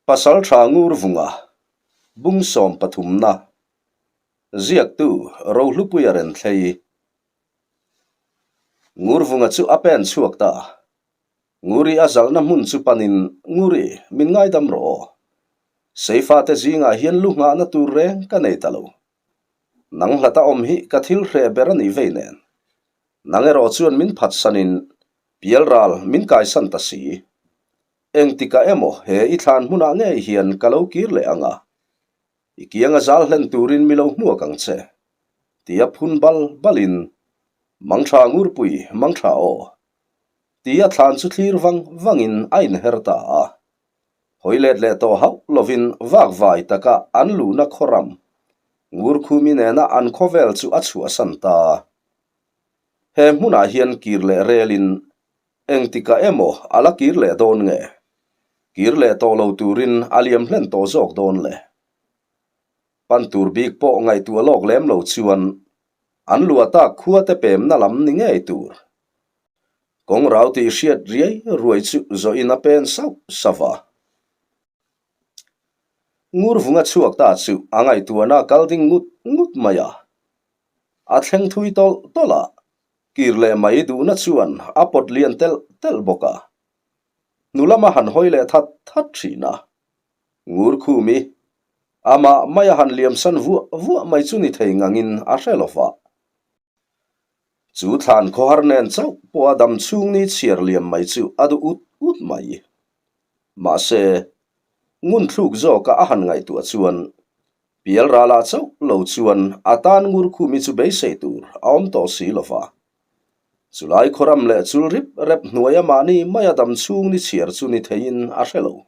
Pasalṭha Ngurvunga, Bung sawmpathumna, Ziaktu Rohlupuia Renthlei. Ngurvunga chu a pen chhuak ta. Nguri a zalhna hmun chu panin, Nguri, min ngaidam rawh aw. Seifate zingah hian lu nghahna tur reng ka nei ta lo. Nang hlata awm hi ka thil hreh ber a nih vei nen. Nang erawh chuan min phatsanin pialral min kaisan ta si. Engtikah emaw he i thlan hmunah ngei hian ka lo kir leh ang a, i kianga zal hlen turin mi lo hmuak ang che, tia phun bal balin, Mangtha Ngurpui, mangtha aw, tia thlan chu thlir vang vangin a inher ta a. Hawi let leh tawh hauh lovin vakvai taka an luhna khawram Ngurkhumi nena an khawvel chu a chhuahsan ta. He hmunah hian kir leh relin Engtikah emaw a la kir leh dawn nge? Kir leh tawh lo turin a liam hlen tawh zawk dawn le? Pan tur bik pawh ngaihtuah lawk lem lo chuan an luah tak khua te pemna lam ni ngei tur. Kawng rau tih hriat riai ruai chu zawhin a pen sauh sauh a. Ngurvunga chhuak ta chu a ngaihtuahna a kal ding ngut ngut mai a. A thleng thui tawlh tawlh a, Kir leh mai duhna chuan a pawt lian telh telh bawk a. Hnu lama han hawi leh that that thin a. Ngurkhumi, amah maia han liamsan vuah vuah mai chu ni thei ngangin a hre lo va. Chu thlan khawhar nen chauh pawha dam chhung ni chhiar liam mai chu a duh ut ut mai. Mahse, ngun thluk zawka a han ngaihtuah chuan Pialralah chauh lo chuan a tan Ngurkhumi chu beisei tur a awm tawh si lo va. Chulai khawram leh chul rip rep hnuaia mahni maia dam chhung ni chhiar chu ni theiin a hre lo.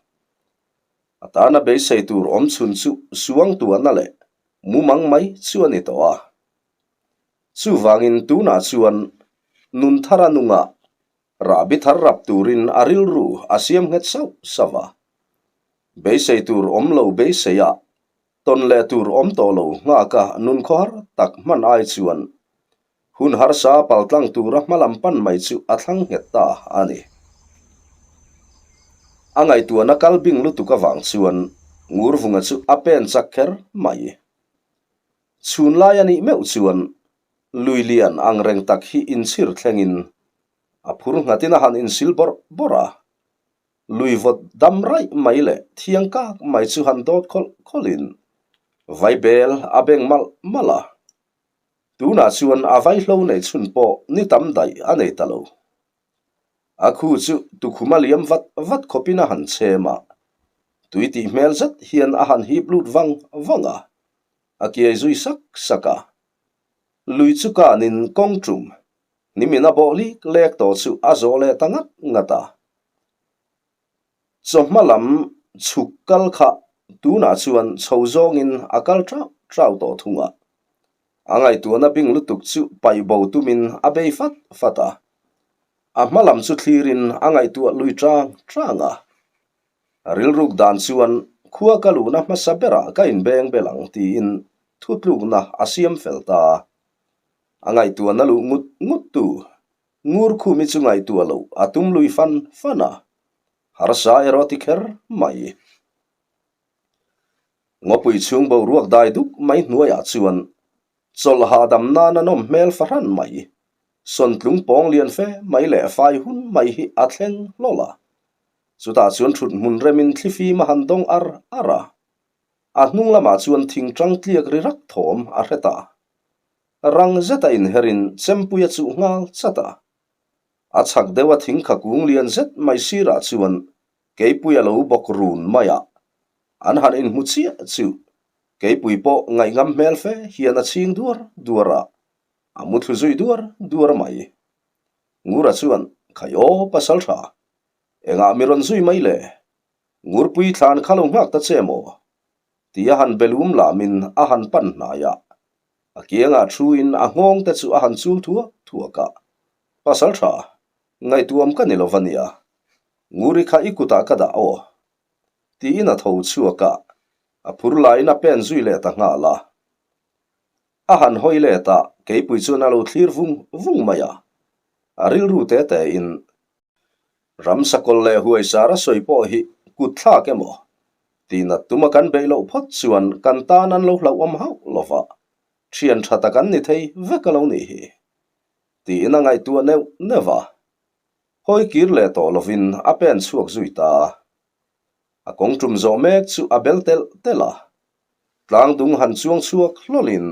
A tana beisei tur awm chhun chu suangtuahna leh mumang mai chu a ni tawh a. Chuvangin tunah chuan nun thara nungah rahbi thar rap turin a rilru a siam nghet sauh sauh a. Beisei tur awm lo beisei a, tawn leh tur awm tawh lo nghaka nun khawhar tak hman ai chuan hun harsa paltlang tura hmalam pan mai chu a thlang nghet ta a ni. A ngaihtuahna kal bing lutuk avang chuan Ngurvunga chu a pen chak kher mai. Chhun lai a nih meuh chuan lui lian ang reng tak hi inchhir thlengin a phur nghatin a han insil bawrh bawrh a. Lui vawt dam raih mai leh thiang kak mai chu han dawt khawlh khawlhin vaibel a beng malh malh a. Tunah chuan a vaihlo nei chhun pawh ni tam daih a nei ta lo. A khu chu tukhum a liam vat vat khawpin a han chhem a, tui tih hmel zet hian a han hip lut vang vang a, a kiai zui sak sak a. Lui chu kanin kawng tum nimin a bawh lik lek tawh chu a zawh leh ta ngat ngat a. Chawhma lam chhuk kal kha tunah chuan chho zawngin a kal trauh trauh tawh thung a. A ngaihtuahna bing lutuk chu paih bo tumin a bei fat fat a. A hma lam chu thlirin a ngaihtuah lui chang chang a. Rilruk dan chuan khua ka luhna hmasa berah ka inbeng bel ang tiin thutlukna a siam fel ta. A ngaihtuahna luh ngut ngut tu Ngurkhumi chu ngaihtuah loh a tum lui fan fan a, harsa erawh ti kher mai. Ngawpui chhung boruak dai duk mai hnuaiah chuan chawlh hahdam nan a nawm hmel fahran mai. Sawntlung pawng lian fe mai leh fai hun mai hi a thleng hlawl a. Chutah chuan thut hmun remin thlifim a han dawng ar ar a. A hnung lamah chuan thingtang tliak ri rak thawm a hre ta. Rang zeta inherin chempui a chuh nghal chat a. A chhak deuh a thingkha kung lian zet mai sirah chuan keipui a lo bawk run mai a. An han inhmu chiah chu keipui pawh ngaihngam hmel fe hian a chhing duar duar a, a muthlu zui duar duar mai. Ngura chuan, Khai aw, pasal tha, engah mi rawn zui mai le? Ngurpui thlan kha lo nghak ta che maw? Ti a han belum lamin a han pan hnai a. A kiangah thuin a nghawng te chu a han chul thuak thuak a. Pasal tha, ngaihtuam ka ni lo va nia. Nguri kha i kutah ka dah aw. Tiin a tho chhuak a, a phur laiin a pen zui leh ta nghal a. A han hawi let a, keipui chuan a lo thlir vung vung mai a. A rilru te tein. Ramsakawlh leh huaisar a sawi pawh hi kut thlak emaw? Tihnat tuma kan beih loh phawt chuan kan tan an lo hlauhawm hauh lo va, thian tha tak an ni thei vek a lo nih hi. Tiin a ngaihtuah neuh neuh a. Hawi kir leh tawh lovin a pen chhuak zui ta. A kawng tum zawh mek chu a bel telh telh a. Tlang dung han chuang chhuak hlawlin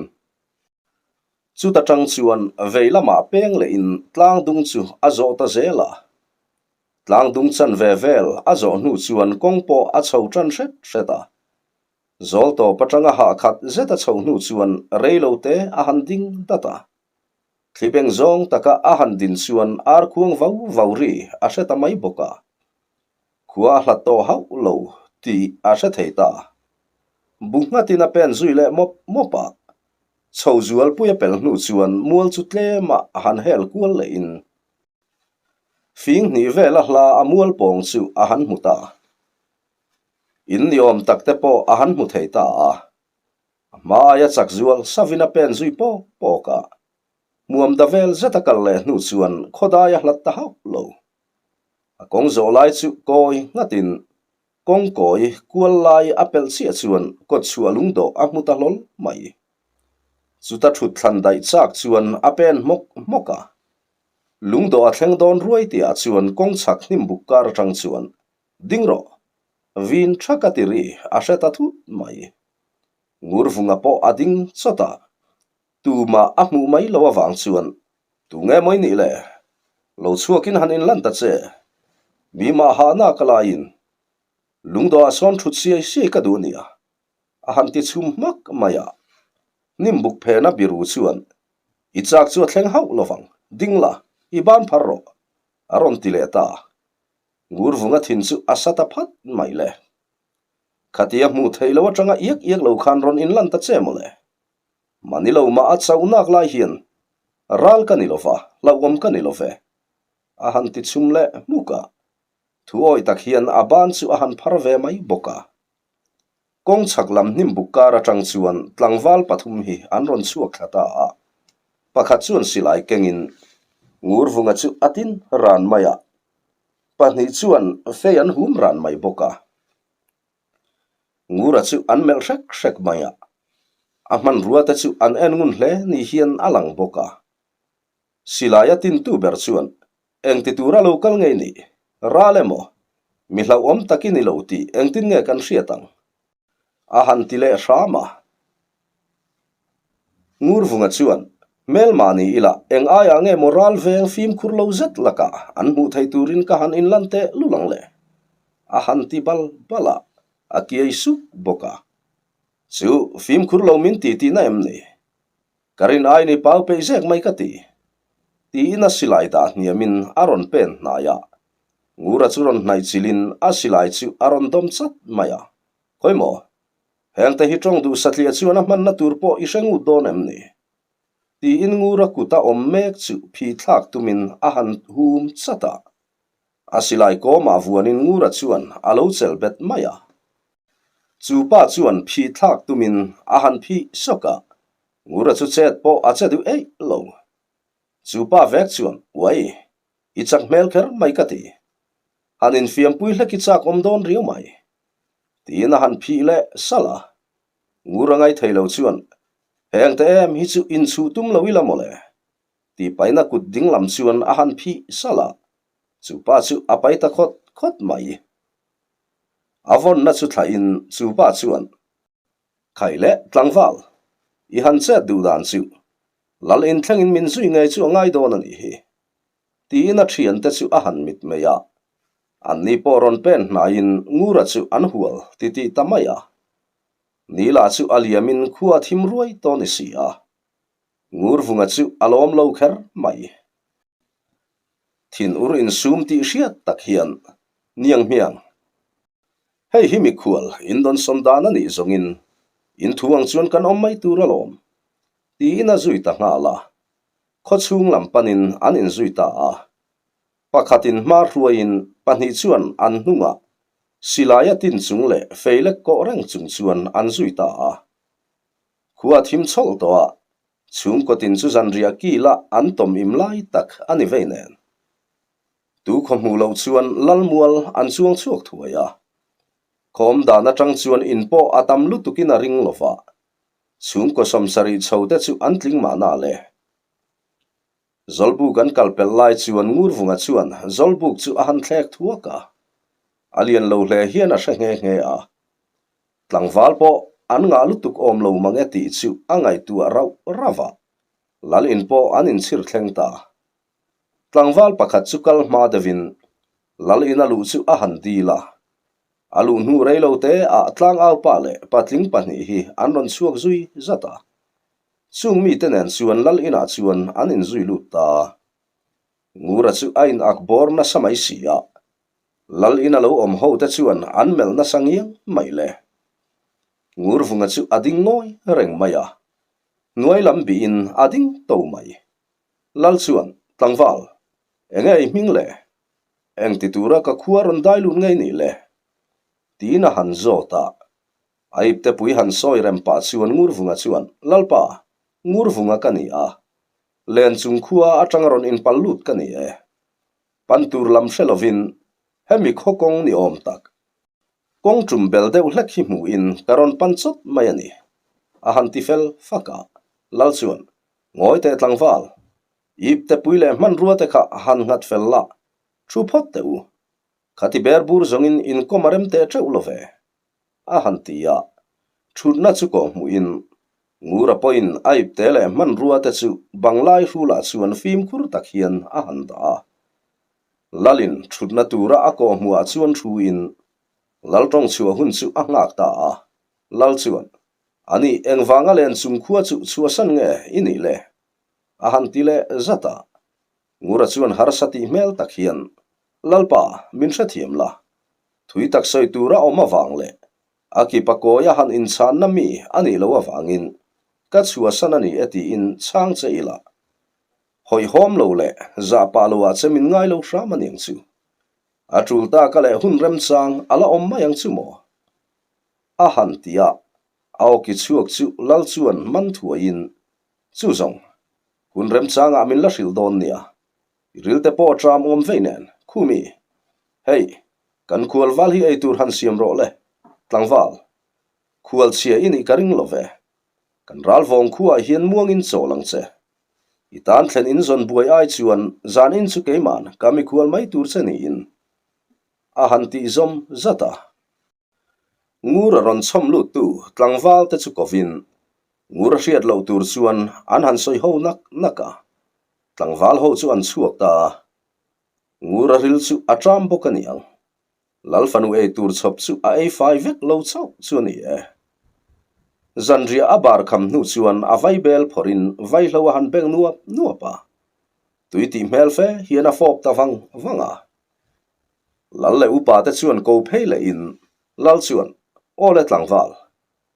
chuta tang chuan vei lamah peng lehin tlang dung chu a zawh ta zel a. Tlang dung chan ve vel a zawh hnu chuan kawng pawh a chho tan hret hret a. Zawl tawp atanga hah khat zet a chhoh hnu chuan rei lo te a han ding dat a. Thli beng zawng taka a han din chuan ar khuang vau vau ri a hre ta mai bawk a. Khua a hlat tawh hauh lo tih a hre thei ta. Bu nghatin a pen zui leh mawp mawp a. Chho zualpui a pel hnu chuan mual chu tlemah a han hel kual lehin fing hnih vela hla a mual pawng chu a han hmu ta. In ni awm tak te pawh a han hmu thei ta a. A hma aia chak zual savin a pen zui pawk pawk a. Hmuam da vel zet a kal leh hnu chuan khawdai a hlat ta hauh lo. A kawng zawh lai chu kawi nghatin kawng kawi kual lai a pelh chiah chuan kawt chhuah lungdawh a hmu ta hlawl mai. Chuta thut thlan daih chak chuan a pen hmawk hmawk a. Lungdawh a thleng dawn ruai tihah chuan kawng chhak hnim buk kar atang chuan ding rawh, vin tha ka ti ri a hre ta thut mai. Ngurvunga pawh a ding chawt a, tumah a hmuh mai lo avang chuan Tunge mawi nih le? Lo chhuakin han inlan ta che. Mi mah hahna ka laiin lungdawhah sawn thut siai siai ka duh nia, a han ti chhum hmak mai a. Hnim buk phena biru chuan I chak chu a thleng hauh lovang, ding la, i ban phar rawh, a rawn ti leh ta. Ngurvunga thin chu a sa ta phat mai le. Khatia hmuh theih lo atanga iak iak lo khan rawn inlan ta che mawle. Mani lo mah a chauh nak lai hian ral ka ni lova, hlauhawm ka ni lo ve, a han ti chhum leh hmuk a. Thu awi tak hian a ban chu a han phar ve mai bawk a. Kawng chhak lam hnim buk kar atang chuan tlangval pathum hi an rawn chhuak thla ta a. Pakhat chuan silai kengin Ngurvunga chu a tin ran mai a, pahnih chuan fei an hum ran mai bawk a. Ngura chu an melh hrek hrek mai a, a hmanrua te chu an en ngun hle ni hian a lang bawk a. Silai a tintu ber chuan engti tura lo kal ngei ni, ral emaw, mi hlauhawm tak i ni lo tih engtin nge kan hriat ang? A han ti leh hram a. Ngurvunga chuan, Hmelma ni ila, eng aiah nge maw ral veng fimkhur lo zet lakah an hmuh thei turin ka han inlan teh lul ang le? A han ti bal bal a, a kiai suk bawk a. Chu, fimkhur lo min ti tihna em ni? Ka rin ai ni pau peih zek mai ka ti. Tiin a silai dah hniamin a rawn pen hnai a. Ngura chu rawn hnaih chilhin a silai chu a rawn dawm chat mai a. Khawi maw? Hengte hi tawng duh satliah chuan a hmanna tur pawh i hre ngut dawn em ni? Tiin Ngura kuta awm mek chu phih thlak tumin a han hum chat a. A silai kawmah vuanin Ngura chuan a lo chelh bet mai a. Chu pa chuan phih thlak tumin a han phih sawk a, Ngura chu chet pawh a che duh eih lo. Chu pa vek chuan, Uai, i chak hmel kher mai ka ti. Han infiampui hlek i chak awm dawn riau mai. Tiin a han phih leh salh a. Ngura ngai thei lo chuan, Heng te em hi chu inchhuh tum lo ila mawle. Tih paina kut ding lam chuan a han phih salh a, chu pa chu a pai ta khawt khawt mai. A vawnna chu thlahin chu pa chuan, Khai leh tlangval, i han chet duh dan chu lal inthlengin min zui ngei chu a ngai dawn a nih hi, tiin a thiante chu a han mit mai a. Anni pawh rawn pen hnaiin Ngura chu an hual titih ta mai a. Nila chu a liamin khua thim ruai tawh ni si a. Ngurvunga chu a lawm lo kher mai. Thin ur insum tih hriat tak hian niang hmiang. Hei hi mikhual in dawnsawn dan a nih zawngin in thu ang chuan kan awm mai tur alawm, tiin a zui ta nghal a. Khawchhung lam panin an inzui ta a. Pakhatin hma hruaiin pahnih chuan an hnungah silaia tin chung leh fei lek kawh reng chung chuan an zui ta a. Khua thim chhawlh tawh a, chhungkaw tin chu zanriah kila an tawm im lai tak a ni vei nen. Tu khaw hmuh loh chuan Lalmual an chuang chhuak thuai a. Khawm dan atang chuan in pawh a tam lutukin a ring lo va, chhungkaw 70 chho te chu an tling mahna le. Zawlbuk an kal pelh lai chuan Ngurvunga chuan Zawlbuk chu a han thlek thuak a, a lian lo hle hian a hre nghe nghe a. Tlangval pawh an ngah lutuk awm lo mang e tih chu a ngaihtuah rauh rauh a, Lal in pawh an inchhir thleng ta. Tlangval pakhat chu kal hma deuhin Lal in a luh chu a han dil a, a luh hnu rei lo te ah tlangaupa leh patling pahnih hi an rawn chhuak zui zat a. Chung mite nen chuan Lal inah chuan an inzui lut ta. Ngura chu a in ak bawr nasa mai si a, Lal ina lo awm ho te chuan an melh nasa ngiang mai le. Ngurvunga chu a ding ngawi reng mai a, hnuai lam bihin a ding to mai. Lal chuan, Tlangval, enge i hming le? Eng ti tura ka khua rawn dai lut ngei nih le? Tiin a han zawt a. A iptepui han sawi rem pah chuan Ngurvunga chuan, Lalpa, Ngurvunga ka ni a. Len chung khua atanga rawn inpal lut ka ni e. Pan tur lam hre lovin hemi khaw kawng ni awm tak, kawng tum bel deuh hlek hi hmuhin ka rawn pan chawt mai a ni, a han ti fel fak a. Lal chuan, Ngawi teh tlangval, iptepui leh hmanrua te kha han nghat fel la, thu phawt teh u. Khati ber bur zawngin inkawm a rem teh teuh lo ve. A han ti a, thutna chu kawh hmuhin Ngura pawhin a ipte leh hmanrua te chu banglai hrulah chuan fimkhur tak hian a han dah a. Lalin thutna tura a kawh hmuhah chuan thuin Lal tawng chhuah hun chu a nghak ta a. Lal chuan, Ani engvanga len chung khua chu chhuahsan nge i nih le? A han ti leh zat a. Ngura chuan harsa tih hmel tak hian, Lalpa, min hrethiam la. Thui tak sawi tura awm avang leh a kipa kawi a han inchhanna mi a nih loh avangin ka chhuahsan a ni e tiin chhang che ila. Hawihhawm lo leh zah pah loah che min ngai lo hram a niang chu. A tul taka leh hun remchang a la awm mai ang chu maw? A han ti a, a awki chhuak chu lal chuan man thuaiin, Chu zawng, hun remchangah min la hrilh dawn nia. I rilte pawh tram awm vei nen, Khumi, hei, kan khual val hi ei tur han siam rawh le, tlangval. Khual chhia i nih ka ring lo ve. Kan ral vawng khuaah hian muangin chawl ang che. I tan thlen in zawn buai ai chuan zan in chu keiman ka mikhual mai tur che niin a han tih zawm zat a. Ngur a rawn chhawm luttu tlangval te chu kovin Ngur a hriat loh tur chuan an han sawi ho nak nak a, tlangval ho chu an chhuak ta a. Ngur a ril chu a ṭam bawk a ni ang. Lal fanu ei tur chhawp chu a ei fai vek lo chauh chu a ni e. Zanriah a bar kham hnu chuan a vaibel phawrhin vaihlo a han beng nuap nuap a, tui tih hmel fe hian a fawp ta vang vang a. Lal leh upa te chuan ko phei lehin Lal chuan, Aw le tlangval,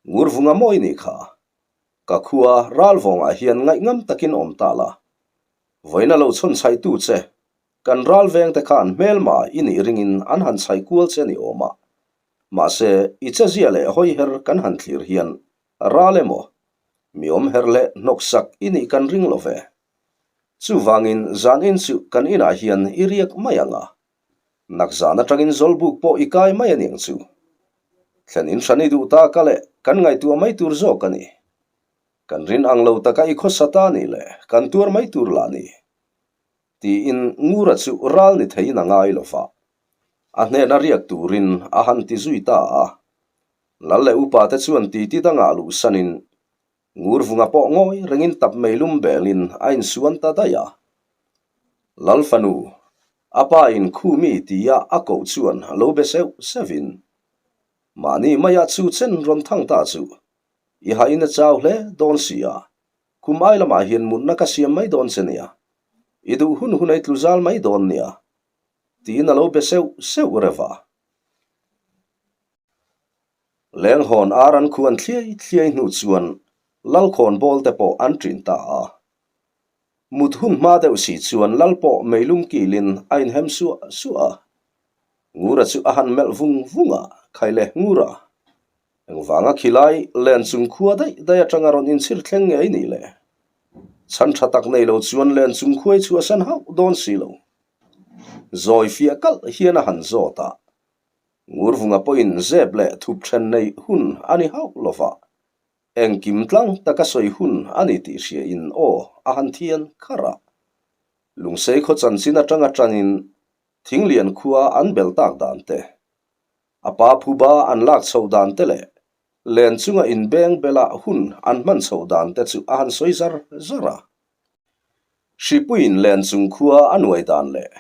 Ngurvunga mawi nih kha. Ka khua ralvawngah hian ngaihngam takin awm ta la. Vawiin a lo chhawn chhaihtu che, kan ral veng te khan hmelma i nih ringin an han chhaih kual che ni awm a. Mahse, i chezia leh hawiher kan han thlir hian ral emaw, mi awm her leh hnawksak i nih kan ring lo ve. Chuvangin zan in chu kan inah hian i riak mai ang a. Nak zan atangin Zawlbuk pawh i kai mai a niang chu. Thlen in hran i duh ta ka leh kan ngaihtuah mai tur zawk a ni. Kan rin ang lo taka i khawsa ta nih leh kan tuar mai tur lah ni. Tiin Ngura chu ral ni theiin a ngai lo va. A hnena riak turin a han ti zui ta a. Lal leh upa te chuan titi dangah luhsanin Ngurvunga pawh ngawi rengin tap meilum belin a insuan ta daih a. Lal fanu, a pa in Khumi tia a koh chuan lo be seuh seuhin, Mahni maia chu chen rawn thang ta chu, i hain a chau hle dawn si a, kum ai lamah hian mutna ka siam mai dawn che nia, i duh hun hun ei tlu zal mai dawn nia, tiin a lo be seuh seuh reuh a. Lenghawn ar an khuan thliai thliai hnu chuan Lalkhawn bawl te pawh an ṭin ta a. Mut hun hma deuh si chuan Lal pawh meilum kilin a inhem suah suah a. Ngura chu a han melh vung vung a, Khaile Ngura, engvanga khilai len chung khua daih daih atanga rawn inchhir thleng ngei nih le? Chhan tha tak nei lo chuan len chung khuai chhuahsan hauh dawn si lo. Zawi fiah kalh hian a han zawt a. Ngurvunga pawhin zep leh thup then neih hun a ni hauh lo va, engkim tlang taka sawi hun a ni tih hriain aw a han thian kharh a. Lungsei khaw chanchin atanga tanin Thinglian khua an bel tak dan te, a pa phuba an lak chhoh dan te leh len chunga inbeng bela hun an hman chhoh dan te chu a han sawi zar zar a. Hripuiin len chung khua a nuai dan leh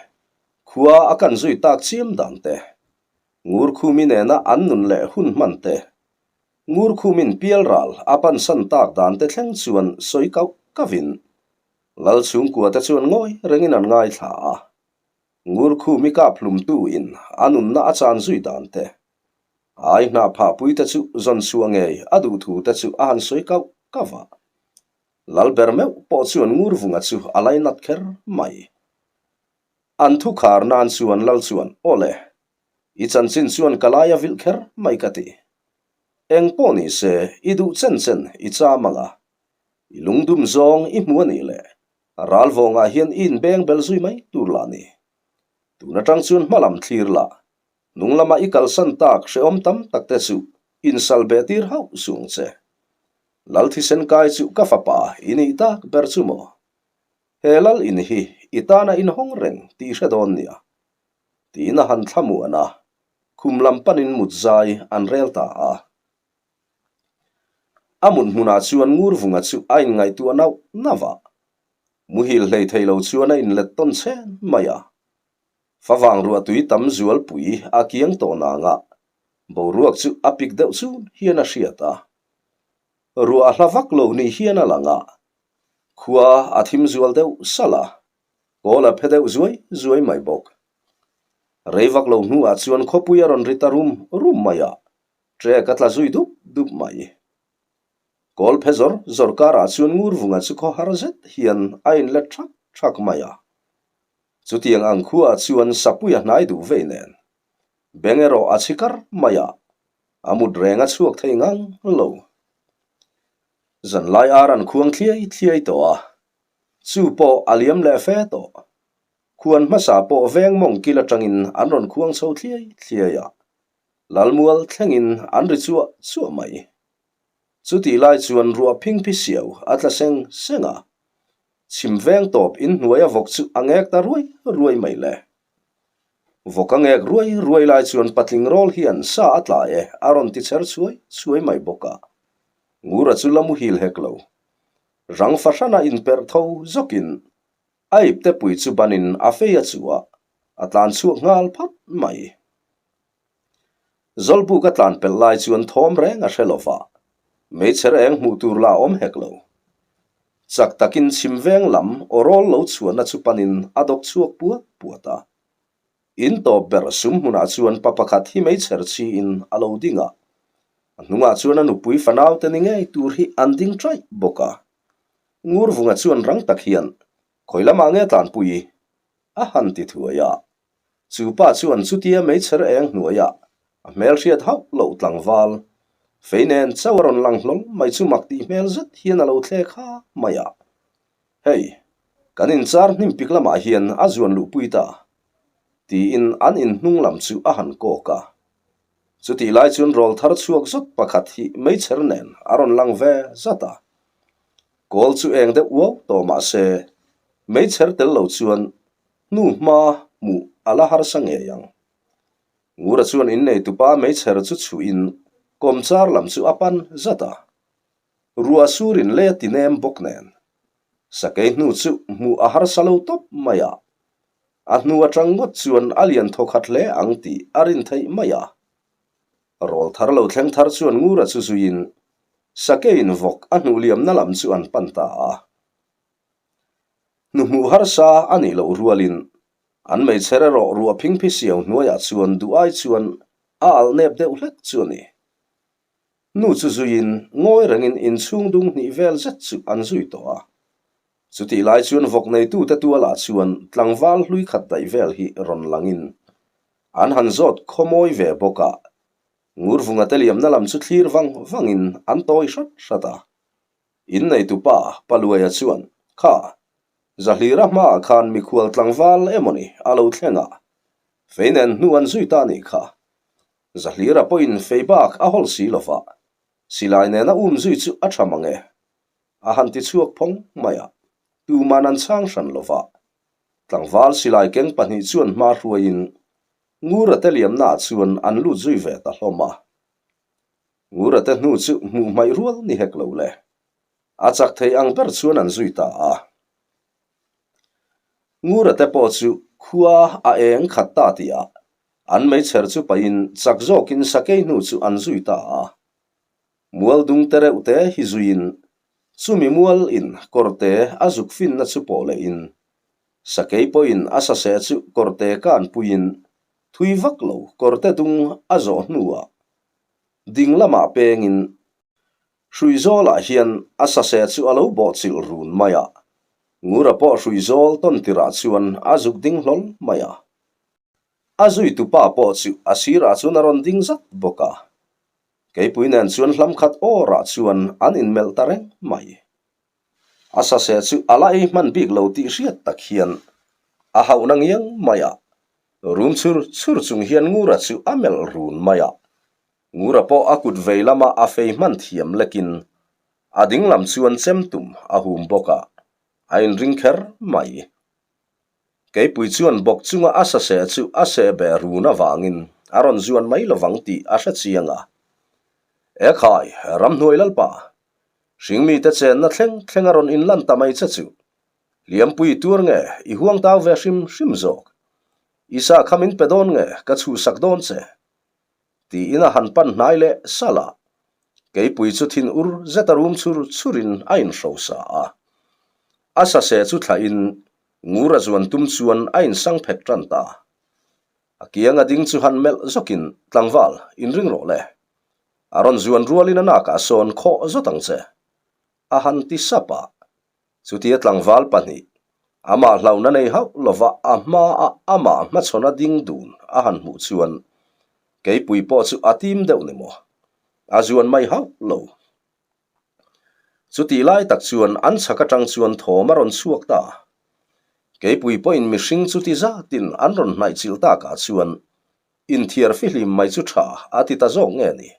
khua a kan zui tak chiam dan te, Ngurkhumi nena an nun leh hun hman te, Ngurkhumin pialral a pansan tak dan te thleng chuan sawi kauh kauhin Lal chhungkua te chuan ngawi rengin an ngaithla a. Ngurkhumi kap hlumtu in a nunna a chan zui dan te, ai hnah phahpui te chu zawn chhuah ngei a duh thu te chu a han sawi kauh kauh a. Lal ber meuh pawh chuan Ngurvunga chu a lainat kher mai. An thu khar nan chuan Lal chuan, Aw le, i chanchin chuan ka lai a vilh kher mai ka ti. Eng pawh ni se, i duh chen chen i cham ang a, i lungdum zawng i hmu a nih le, ralvawngah hian i inbeng bel zui mai tur lah ni. Tun atang chuan hma lam thlir lah, hnung lama i kalsan tak hrehawm tam tak te chu insal beh tir hauh suh ang che. Lal thisen kai chu ka fapa i nih tak ber chu maw? He lal in hi i tana inhawng reng tih hre dawn nia. Tiin a han thlamuan a, khum lam panin mut zai an rel ta a. A mut hmunah chuan Ngurvunga chu a inngaihtuah nauh nauh a, muhil hlei thei lo chuan a inlet tawn chhen mai a. Favang ruahtui tam zualpui a kiang tawh nanga boruak chu a pik deuh chun hian a hriat a. Ruah a hla vak lo ni hian a lang a, khua a thim zual deuh salh a, kawl a phe deuh zuai zuai mai bawk. Rei vak lo hnuah chuan khawpui a rawn ri ta rum rum mai a, Trek a tla zui dup dup mai. Kawl phe zawr zawr karah chuan Ngurvunga chu khaw har zet hian a inlet thak thak mai a. Chutiang ang khuaah chuan Sapui a hnai duh vei nen. Beng erawh a chhi kar mai a, a mut reng a chhuak thei ngang lo. Zanlai ar an khuang thliai thliai tawh a, chu pawh a liam leh fe tawh. Khuan hmasa pawh veng mawng kil atangin an rawn khuang chho thliai thliai a, Lalmual thlengin an ri chuah chuah mai. Chutih lai chuan ruah phingphi siau a tla seng seng a, chhim veng tawp inhnuaia vawk chu a ngek ta ruai ruai mai le. Vawk a ngek ruai ruai lai chuan patling rawl hian sa a tla e a rawn ti chher chhuai chhuai mai bawk a. Ngura chu la muhil hek lo. Rang fahrana inperh tho zawkin a ipte pui chu banin a fei a chu a, a tlan chhuak nghal phat mai. Zawlbuk a tlan pelh lai chuan thawm reng a hre lo va, meichher eng hmuh tur lah a awm hek lo. Chak takin chhim veng lam aw rawl lo chhuahna chu panin a dawk chhuak puat puat a. In tawp ber sum hmunah chuan pa pakhat hi meichher chhiin a lo ding a, a hnungah chuan a nupui fanaute ni ngei tur hi an ding ṭaih bawk a. Ngurvunga chuan rang tak hian, Khawi lamah nge tlanpui? a han ti thuai a. Chu pa chuan chutia meichher eng hnuaiah a hmelhriat hauh loh tlangval fei nen chauh a rawn lang hlawl mai chu mak tih hmel zet hian a lo thlek ha mai a. Hei, kan inchar hnim pik lamah hian a zuan luhpui ta, tiin an inhnung lam chu a han kawk a. Chutih lai chuan rawl thar chhuak zawt pakhat hi meichher nen a rawn lang ve zat a. Kawl chu eng deuh uau tawh mah se, meichher tel lo chuan hnu hma hmuh a la harsa ngei ang. Ngura chuan inneitupa meichher chu chhuihin kawmchar lam chu a pan zat a. Ruah surin lei a ti nem bawk nen, sakei hnu chu hmuh a harsa lo tawp mai a. A hnu atang ngawt chuan a lian thawkhat hle ang tih a rin theih mai a. Rawl thar lo thleng thar chuan Ngura chu zuiin sakeiin vawk a hnuh liamna lam chu an pan ta a. Hnuhmuh harsa a nih loh rualin an meichher erawh ruah phingphi siau hnuaiah chuan duh ai chuan a alh nep deuh hlek chu a ni. Nu chu zuiin ngawi rengin inchhung dung hnih vel zet chu an zui tawh a. Chutih lai chuan vawk neitute tualah chuan tlangval hlui khat daih vel hi rawn langin an han zawt khawmawi ve bawk a, Ngurvunga te liamna lam chu thlir vang vangin an tawi hrat hrat a. Inneitupa Paluaia chuan, Kha, Zahlira hmaah khan mikhual tlangval emawni a lo thleng a, fei nen hnu an zui ta a nih kha. Zahlira pawhin fei bak a hawl si lo va, silai nena um zui chu a tha mang e. A han ti chhuak phawng mai a, tuman an chhang hran lo va. Tlangval silai keng pahnih chuan hma hruaiin Ngura te liamnaah chuan an lut zui ve ta hlawm a. Ngura te hnu chu hmuh hmaih rual ni hek lo le. A chak thei ang ber chuan an zui ta a. Ngura te pawh chu khua a eng khat ta tihah an meichher chu pahin chak zawkin sakei hnu chu an zui ta a. Mual dung te reuh te hi zuiin chumi mual in kawrte a zuk finna chu pawh lehin sakei pawhin a saseh chu kawrte kan puiin thui vak lo kawrte dung a zawh hnuah ding lamah pengin Hruizawlah hian a saseh chu a lo bawhchilh run mai a, Ngura pawh Hruizawl tawn tirah chuan a zuk ding hlawl mai a. A zuitupa pawh chu a sirah chuan a rawn ding zat bawk a. Keipui nen chuan hlam khat awrah chuan an inmelh ta reng mai. A saseh chu a la ei hman bik lo tih hriat tak hian a hauhna ngiang mai a, rum chhur chhur chung hian Ngura chu a melh run mai a. Ngura pawh a kut vei lama a fei hman thiam lekin a ding lam chuan chem tum a hum bawk a, a inring kher mai. Keipui chuan bawk chunga a saseh chu a seh beh run avangin a rawn zuan mai lovang tih a hre chiang a. Ekhai, ramhnuai lalpa, hringmite chenna thleng thleng a rawn inlan ta mai che chu. Hliampui tuar nge i huang tau ve hrim hrim zawk? I sa kha min pe dawn nge ka chhuhsak dawn che? Tiin a han pan hnai leh salh a, keipui chu thin ur zet a rum chhur chhurin a inhrosa a. A saseh chu thlahin ngur a zuan tum chuan a insang phet tan ta. A kiang a ding chu han melh zawkin, Tlangval, inring rawh le. A rawn zuan rualin a nakah sawn khawh zawt ang che. A han ti sap a. Chutia tlangval pahnih, amah hlauhna nei hauh lova a hmaa amah hmachhawn a ding dun a han hmuh chuan keipui pawh chu a tim deuh ni maw? A zuan mai hauh lo. Chutih lai tak chuan an chhak atang chuan thawm a rawn chhuak ta. Keipui pawhin mihring chuti zatin an rawn hnaih chilh takah chuan inthiar fihlim mai chu tha a ti ta zawk nge ni?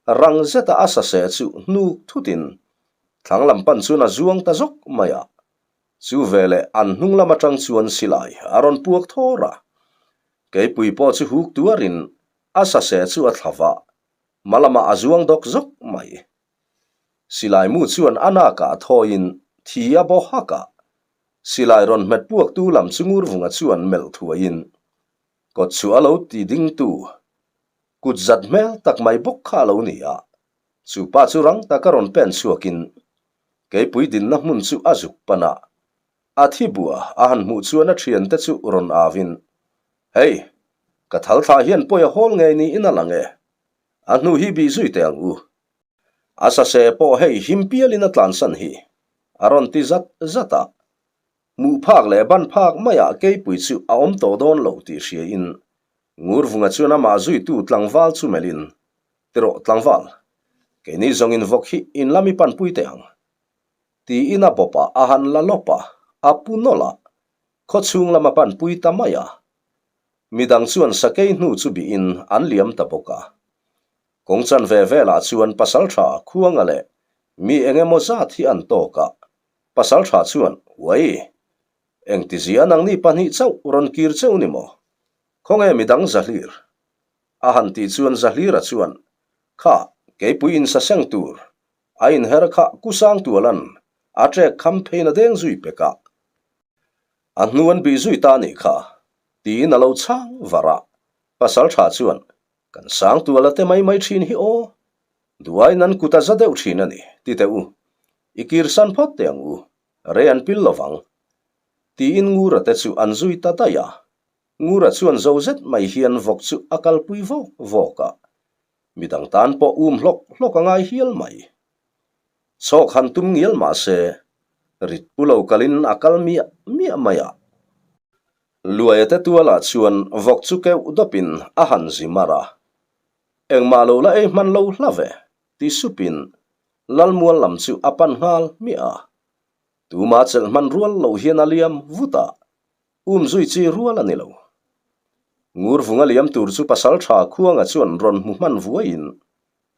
Rang zeta a saseh chu hnuk thutin thlang lam pan chuan a zuang ta zawk mai a. Chu veleh an hnung lam atang chuan silai a rawn puak thawr a. Keipui pawh chu huk tuarin a saseh chu a thla va, hma lamah a zuang dawk zawk mai. Silai mu chuan a nakah thawiin thi a baw hak a. Silai rawn hmet puaktu lam chu Ngurvunga chuan melh thuaiin kawt chu a lo ti dingtu Kut zat hmel tak mai bawk kha a lo ni a, chu pa chu rang taka rawn pen chhuakin keipui dinna hmun chu a zuk pan a, a thi bua a han hmuh chuan a thiante chu rawn auin, Hei, ka thal thlah hian pawi a hawl ngei niin a lang e, a hnu hi bih zui teh ang u. A sase pawh hei him pialin a tlansan hi, a rawn ti zat zat a. Hmuh phak leh ban phak maiah keipui chu a awm tawh dawn lo tih hriain Ngurvunga chuan amah zuitu tlangval chu melhin, Tirawh tlangval, keini zawngin vawk hi in lam i panpui teh ang. Tiin a bawpah a han la lawp a, a pu nawlh a, khawchhung lam a panpui ta mai a. Midang chuan sakei hnu chu bihin an liam ta bawk a. Kawng chanve velah chuan pasaltha Khuanga leh mi eng emaw zat hi an tawk a, Pasaltha chuan, Uai! Engtizia nangni pahnih chauh rawn kir cheu ni maw? Khawnge midang Zahlir? A han tih chuan Zahlira chuan, Kha, keipui insa seng tur, a inher kha Kusang Tualan a trek kham phein a deng zui pek a. A hnu an bih zui ta nih kha, tiin a lo chhang var a. Pasaltha chuan, Kan sang tuala te mai mai thin hi aw, duaiin an kut a za deuh thin a ni, ti teh u. I kirsan phawt teh ang u, rei an pil lovang. Tiin Ngura te chu an zui ta daih a. Ngura chuan zo zet mai hian vawk chu a kalpui vawk vawk a. Midang tan pawh um hlawk hlawk a ngai hial mai. Chhawk han tum ngial mah se, rit pu lo kalin a kal miah miah mai a. Luaia te tualah chuan vawk chu keuh dawpin a han zi mar a. Engmah lo la ei hman lo hla ve, ti supin Lalmual lam chu a pan nghal hmiah a. Tuma chelh hman rual loh hian a liam vut a, um zui chi rual a ni lo. Ngurvunga liam tur chu Pasalṭha Khuanga chuan rawn hmu hman vuaiin,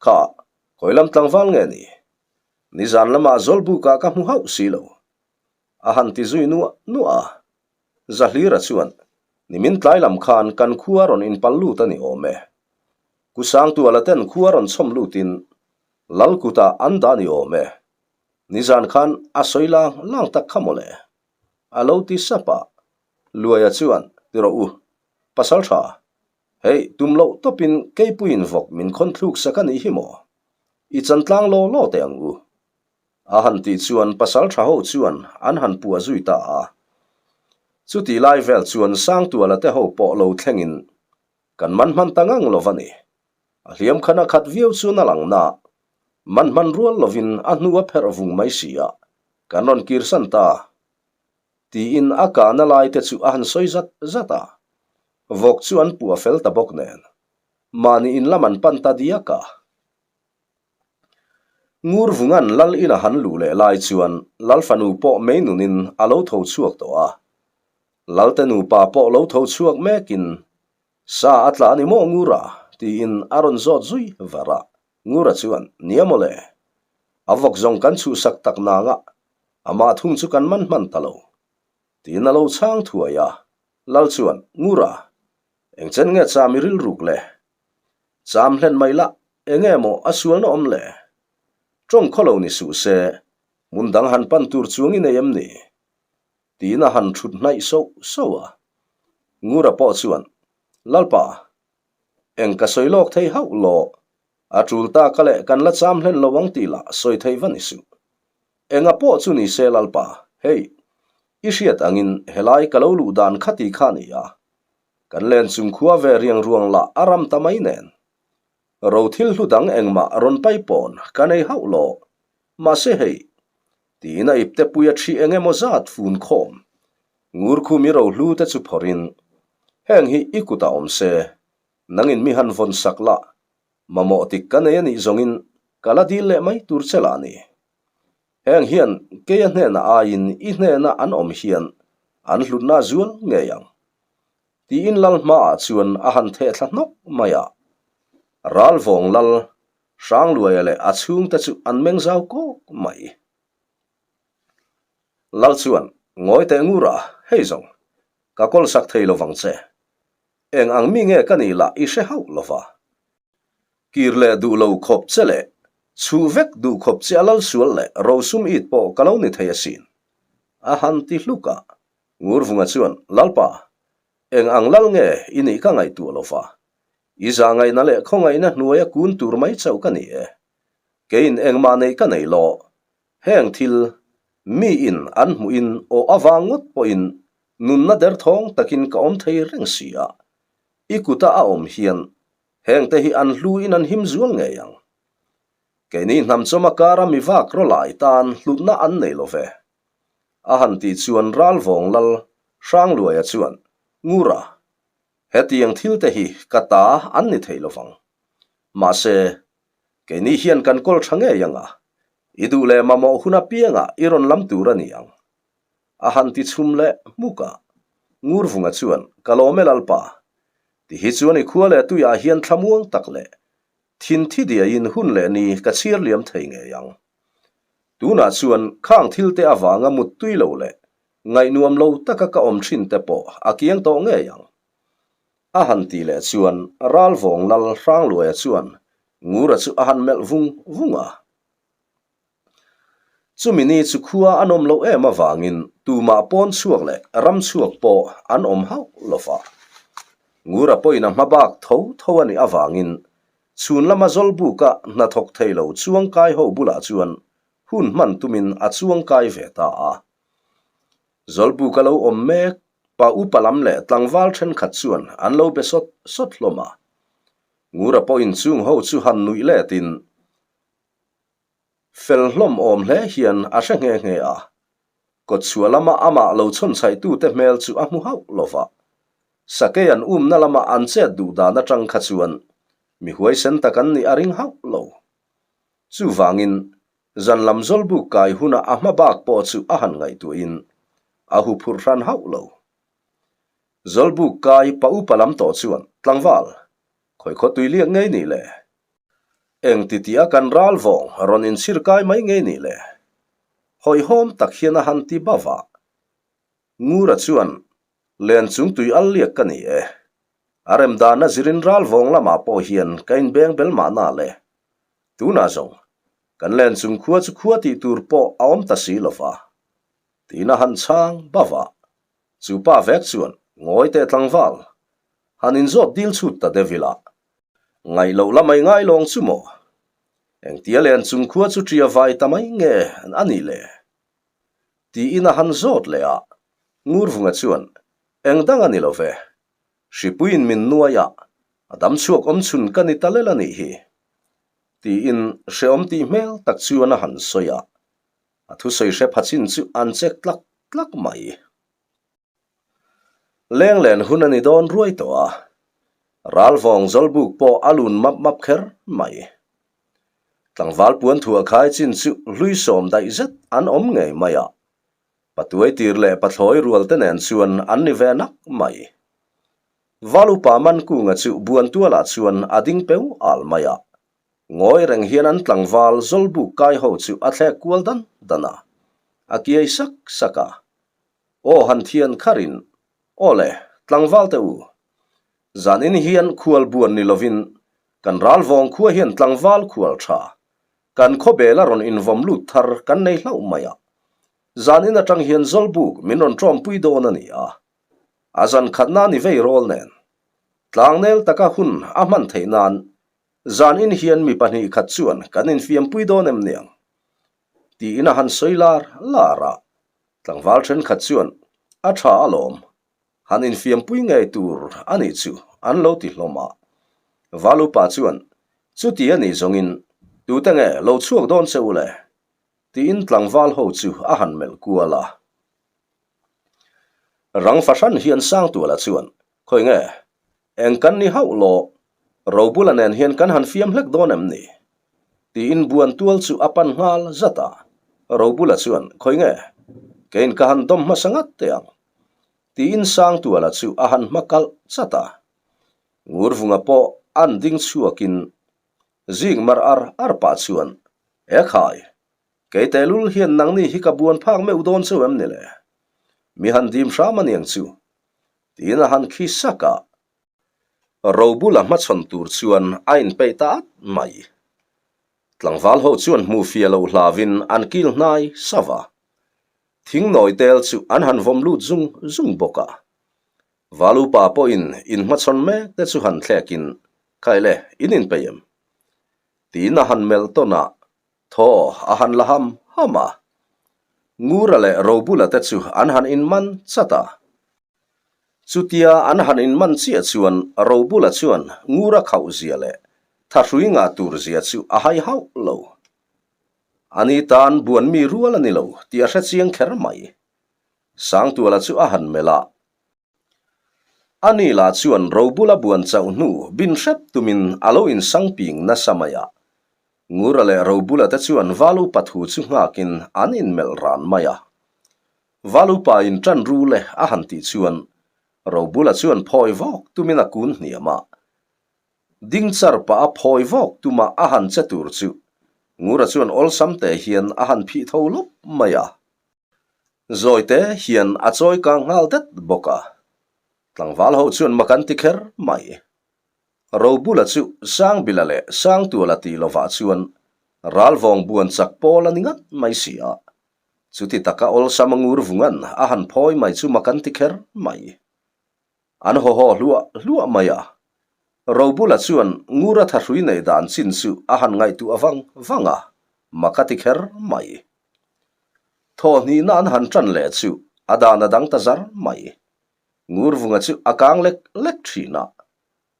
Kha, khawi lam tlangval nge ni? Nizan lamah Zawlbukah ka hmu hauh si lo. A han ti zui nuah nuah a. Zahlira chuan, Nimin tlai lam khan kan khua rawn inpal lut a ni awm e. Kusangtuala ten khua rawn chhawm lutin Lal kutah an dah ni awm e. Nizan khan a sawi lang lang tak kha mawle. A lo ti sap a. Luaia chuan, Ti rawh u, pasal tha. Hei, tum loh tawpin keipuiin vawk min khawn thluk sak a nih hi maw? I chan tlang law law teh ang u. A han tih chuan pasal tha ho chuan an han puah zui ta a. Chutih lai vel chuan Sangtuala te ho pawh lo thlengin kan man hman ta ngang lo va ni. A hliam khan a khat viau chuan a lang na. Man hman rual lovin a hnu a pherh vung mai si a, kan rawn kirsan ta. Tiin a kahna lai te chu a han sawi zat zat a. Vawk chu an puah fel ta bawk nen. Mahni in lam an pan ta diak a. Ngurvunga'n Lal ina han luh leh lai chuan Lal fanu pawh mei nunin a lo tho chhuak tawh a. Lalte nupa pawh lo tho chhuak mekin, Sa a tla a ni maw Ngura? tiin a rawn zawt zui var a. Ngura chuan, Nia maw le. A vawk zawng kan chhuhsak tak nanga amah thung chu kan man hman ta lo. Tiin a lo chhang thuai a. Lal chuan, Ngura, engchen nge cham i rilruk le? Cham hlen mai lah, enge maw a sualna awm le? Tawng khaw lo ni suh se, hmun dang han pan tur chuang i nei em ni? Tiin a han thut hnaih soh soh a. Ngura pawh chuan, Lalpa, eng ka sawi lawk thei hauh law, a tul ta ka leh kan la cham hlen lo ang tih lah sawi thei va ni suh. Enga pawh chu ni se Lalpa, hei, i hriat angin helai ka lo luh dan kha ti kha ni a, Kan len chung khua ve riang ruang lah a ram ta mai nen. Ro thil hlu dang engmah rawn pai pawn ka nei hauh lo. Mahse hei, tiin a ipte pui a thi eng emaw zat fun khawm. Ngur khu mi ro hlu te chu phawrhin, Heng hi i kutah awm se, nangin mi han vawn sak lah, mamawh tik ka nei a nih zawngin ka la dil leh mai tur che lah ni. Heng hian keia hnenah aiin i hnena an awm hian an hlutna a zual ngei ang. Tiin lal hmaah chuan a han theh thla hnawk mai a. Ralvawng lal Hrangluaia leh a chhungte chu an meng zau kawk mai. Lal chuan, Ngawi teh ngur a, hei zawng, ka kawl sak thei lovang che. Eng ang mi nge ka nih lah i hre hauh lova. Kir leh duh lo khawp che leh chhuh vek duh khawp che a lal sual leh rosum it pawh ka lo ni thei asin. A han ti hluk a. Ngurvunga chuan, Lalpa, eng ang lal nge i nih ka ngaihtuah lo va. I zah ngaihna leh khawngaihna hnuaia kun tur mai chauh ka ni e. Keiin engmah neih ka nei lo. Heng thil, miin an hmuhin aw avang ngawt pawhin nunna derthawng takin ka awm thei reng si a. I kuta a awm hian hengte hi an hluin an him zual ngei ang. Keini hnamchawma kara mi vak rawlai tan hlutna an nei lo ve. A han tih chuan Ralvawng Lal Hrangluaia chuan, Ngura, hetiang thilte hi ka ta an ni thei lo vang. Mahse, keini hian kan kawl tha ngei ang a, i duh leh mamawh hun apiangah i rawn lam tur a ni ang. A han ti chhum leh hmuk a. Ngurvunga chuan, Ka lawm e Lalpa. Ti hi chuan i khua leh tuiah hian thlamuang tak leh thin thi diaiin hun leh ni ka chhiar liam thei ngei ang. Tunah chuan khang thil te avanga mut tui lo leh ngaihnuam lo taka ka awm thin te pawh a kiang tawh ngei ang. A han ti leh chuan Ralvawng Lal Hrangluaia chuan Ngura chu a han melh vung vung a. Chumi ni chu khua an awm loh em avangin tumah pawn chhuak leh ram chhuak pawh an awm hauh lo va. Ngura pawhin a hma bak tho tho a nih avangin chhun lama Zawlbuka hnathawk thei lo chuangkai ho bulah chuan hun hman tumin a chuangkai ve ta a. Zawlbuka lo awm mek pa upa lam leh tlangval thenkhat chuan an lo be sawt sawt hlawm a. Ngura pawhin chung ho chu han nuih letin Fel hlawm awm hle hian a hre nghe nghe a, kawtchhuah lama amah lo chhawnchhaihtute hmel chu a hmu hauh lo va. Sakei an umna lama an chet duh dan atang kha chuan mi huaisen tak an nih a ring hauh lo. Chuvangin, zan lam zawlbuk kai huna a hma bak pawh chu a han ngaihtuahin a huphurh hran hauh lo. Zawlbuk kai pa upa lam tawh chuan, Tlangval, khawi khaw tui liak ngei nih le? Eng ti tih a kan ral vawng rawn inchhir kai mai ngei nih le? Hawihhawm tak hian a han ti bauh a. Ngura chuan, Len chung tui al liak ka ni e. A rem dana zirin ral vawng lamah pawh hian ka inbeng bel mahna le. Tunah zawng, kan len chung khua chu khua tih tur pawh a awm ta si lo va. Tiin a han chhang bauh a. Chu pa vek chuan, Ngawi teh tlangval, han inzawt dil chhut ta deuh ila. Ngaih loh la mai ngai lawng chu maw? Engtia len chung khua chu ṭia vai ta mai nge a nih le? Tiin a han zawt leh a, Ngurvunga chuan, Eng dang a ni lo ve. Hripuiin min nuai a, a dam chhuak awm chhun ka ni ta lel a nih hi. Tiin hrehawm tih hmel tak chuan a han sawi a, a thusawi hre pha chin chu an chek tlak tlak mai. Lenglen hun a ni dawn ruai tawh a, Ralvawng Zawlbuk pawh a lun map map kher mai. Tlangval puan thuah khai chin chu hlui sawm daih zet an awm ngei mai a, patuai tir leh pathlawi rual te nen chuan an ni ve nak mai. Val upa Mankunga chu buan tualah chuan a ding peu al mai a, ngawi reng hian an tlangval Zawlbuk kai ho chu a thlek kual dan dan a, a kiai sak sak a. Aw han thian kharin, Aw le, tlangval te u, zanin hian khual buan ni lovin kan ral vawng khua hian tlangval khual tha, kan khawbel a rawn invawm lut thar kan nei hlauh mai a. Zanin atang hian Zawlbuk min rawn tawmpui dawn a ni a, a zan khatna ni vei rawl nen. Tlangnel taka hun a hman theih nan zanin hian mi pahnih khat chuan kan infiampui dawn em niang? Tiin a han sawi lar lar a. Tlangval thenkhat chuan, A tha alawm, han infiampui ngei tur a nih chu an lo ti hlawm a. Val upa chuan, Chuti a nih zawngin tute nge lo chhuak dawn che u le? tiin tlangval ho chu a han melh kual a. Rang fahran hian Sangtuala chuan, Khawi nge, eng kan ni hauh law, Robula nen hian kan han fiam hlek dawn em ni? Tiin buan tual chu a pan nghal zat a. Robula chuan, Khawi nge, keiin ka han dawm hmasa ngat teh ang. Tiin Sangtuala chu a han hma kalh chat a. Ngurvunga pawh an ding chhuakin zing mar ar ar pah chuan, Ekhai, Kei tehlul hian nangni hi ka buan phak meuh dawn cheu em ni le? Mi han dim hram a niang chu. Tiin a han khi sak a. Robula hmachhawn tur chuan a inpeih ta at mai. Tlangval ho chuan hmuh fia lo hlavin an kil hnai sauh a. Thing nawi tel chu an han vawm lut zung zung bawk a. Valupa pawhin inhmachhawn mek te chu han thlekin, Khaile, in inpeih em? Tiin a han melh tawn a. Thaw a han la ham ham a. Ngura leh Robula te chu an han inman chat a. Chutia an han inman chiah chuan Robula chuan Ngura khauh zia leh thahrui ngah tur zia chu a hai hauh lo. Ani tan buan mi rual a ni lo tih a hre chiang kher mai. Sangtuala chu a han melh a. Ani lah chuan Robula buan chauh hnu bin hrep tumin a lo insang ping nasa mai a. Ngura leh Robula te chuan Valupa thu chu nghakin an inmelh ran mai a. Valupa in ṭan ru le a han tih chuan Robula chuan phawi vawk tumin a kun hniam a. Ding char pah a phawi vawk tuma a han che tur chu Ngura chuan awlsam te hian a han phih tho lawp mai a. Zawite hian a chawi kang nghal det bawk a, tlangval ho chuan mak an ti kher mai. Robula chu Sangbila leh Sangtuala tih lovah chuan ralvawng buan chak pawl a ni ngat mai si a, chuti taka awlsam a ngur vungan a han phawi mai chu mak an ti kher mai. An haw haw hluah hluah mai a. Robula chuan Ngura thahrui neih dan chin chu a han ngaihtuah vang vang a, mak a ti kher mai. Thawhhnihna an han ṭan leh chu a dan a dang ta zar mai. Ngurvunga chu a kang lek lek ṭhin a,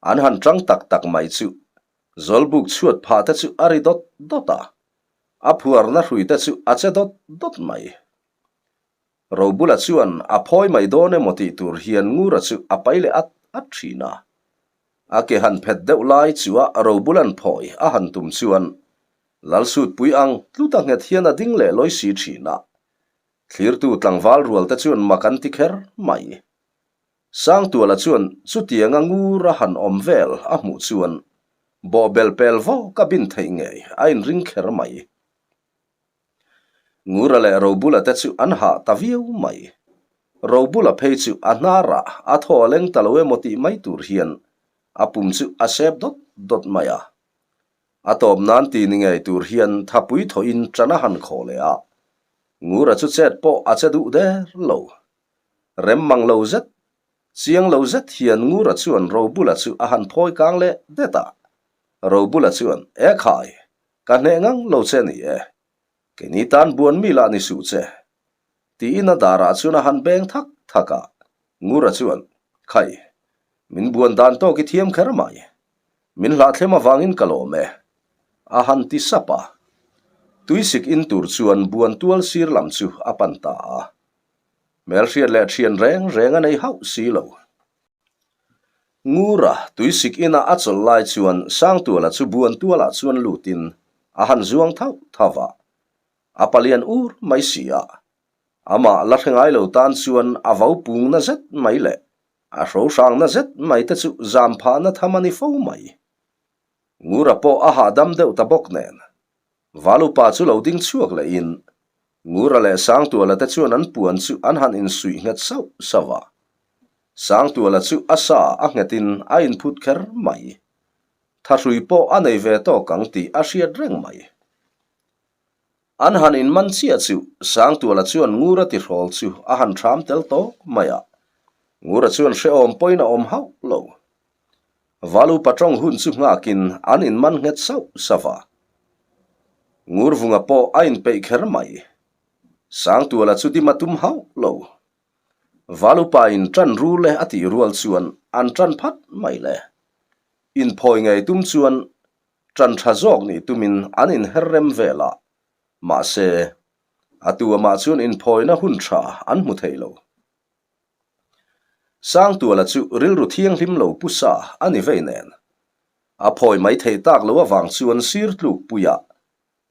an han ṭang tak tak mai chu Zawlbuk chhuat phah te chu a ri dawt dawt a, a phuarna hrui te chu a che dawt dawt mai. Robula chuan a phawi mai dawn emaw tih tur hian Ngura chu a pai leh at at thin a. A ke han phet deuh lai chua Robula'n phawi a han tum chuan Lalsutpui ang tluta nghet hian a ding leh lawi si thin a. Thlirtu tlangval rual te chuan mak an ti kher mai. Sangtuala chuan chutianga ngur a han awm vel a hmuh chuan bawhbel pel vawk a bin theih ngei a inring kher mai. Ngura leh Robula te chu an hah ta viau mai. Robula phei chu a hnarah a thaw a leng ta lo emaw tih mai tur hian a pum chu a sep dawt dawt mai a. A tawp nan ti ni ngei tur hian thapui thawhin ṭan a han khawh leh a, Ngura chu chet pawh a che duh der lo. Rem mang lo zet, chiang lo zet hian Ngura chuan Robula chu a han phawi kang leh det a. Robula chuan, E khai, ka hneh ngang lo che ni e. Keini tan buan mi lah ni suh che. Tiin a darah chuan a han beng thak thak a. Ngura chuan, Khai, min buan dan tawk i thiam kher mai. Min hlahthlem avangin ka lawm e. A han ti sap a. Tuisik in tur chuan buan tual sir lam chu a pan ta a. Hmelhriat leh thian reng reng a nei hauh si lo. Ngura tuisik ina a chawlh lai chuan Sangtuala chu buan tualah chuan lutin a han zuang thauh thauh a. A palian ur mai si a. Amah la hre ngai lo tan chuan a vo pungna zet mai leh a hrohrangna zet mai te chu zam phahna tham a ni fo mai. Ngura pawh a hahdam deuh ta bawk nen. Valupa chu lo ding chhuak lehin Ngura leh Sangtuala te chuan an puan chu an han insuih nghet sauh sauh a. Sangtuala chu a sa a nghetin a inphut kher mai. Thahrui pawh a nei ve tawk ang tih a hriat reng mai. An han inman chiah chu Sangtuala chuan Ngura tihrawl chu a han thram tel tawk mai a. Ngura chuan hrehawm pawhin a awm hauh lo. Valu patawng hun chu nghakin an inman nghet sauh sauh a. Ngurvunga pawh a inpeih kher mai. Sangtuala chu dim a tum hauh lo. Valupa in ṭan rul e a tih rual chuan an ṭan phat mai le. Inphawi ngei tum chuan Ṭan ṭha zawk nih tumin an inher rem vel a, mahse, a tu amah chuan inphawina hun ṭha an hmu thei lo. Sangtuala chu rilru thianghlim lo pu sa a ni vei nen, a phawi mai thei tak lo avang chuan sir tluk puiah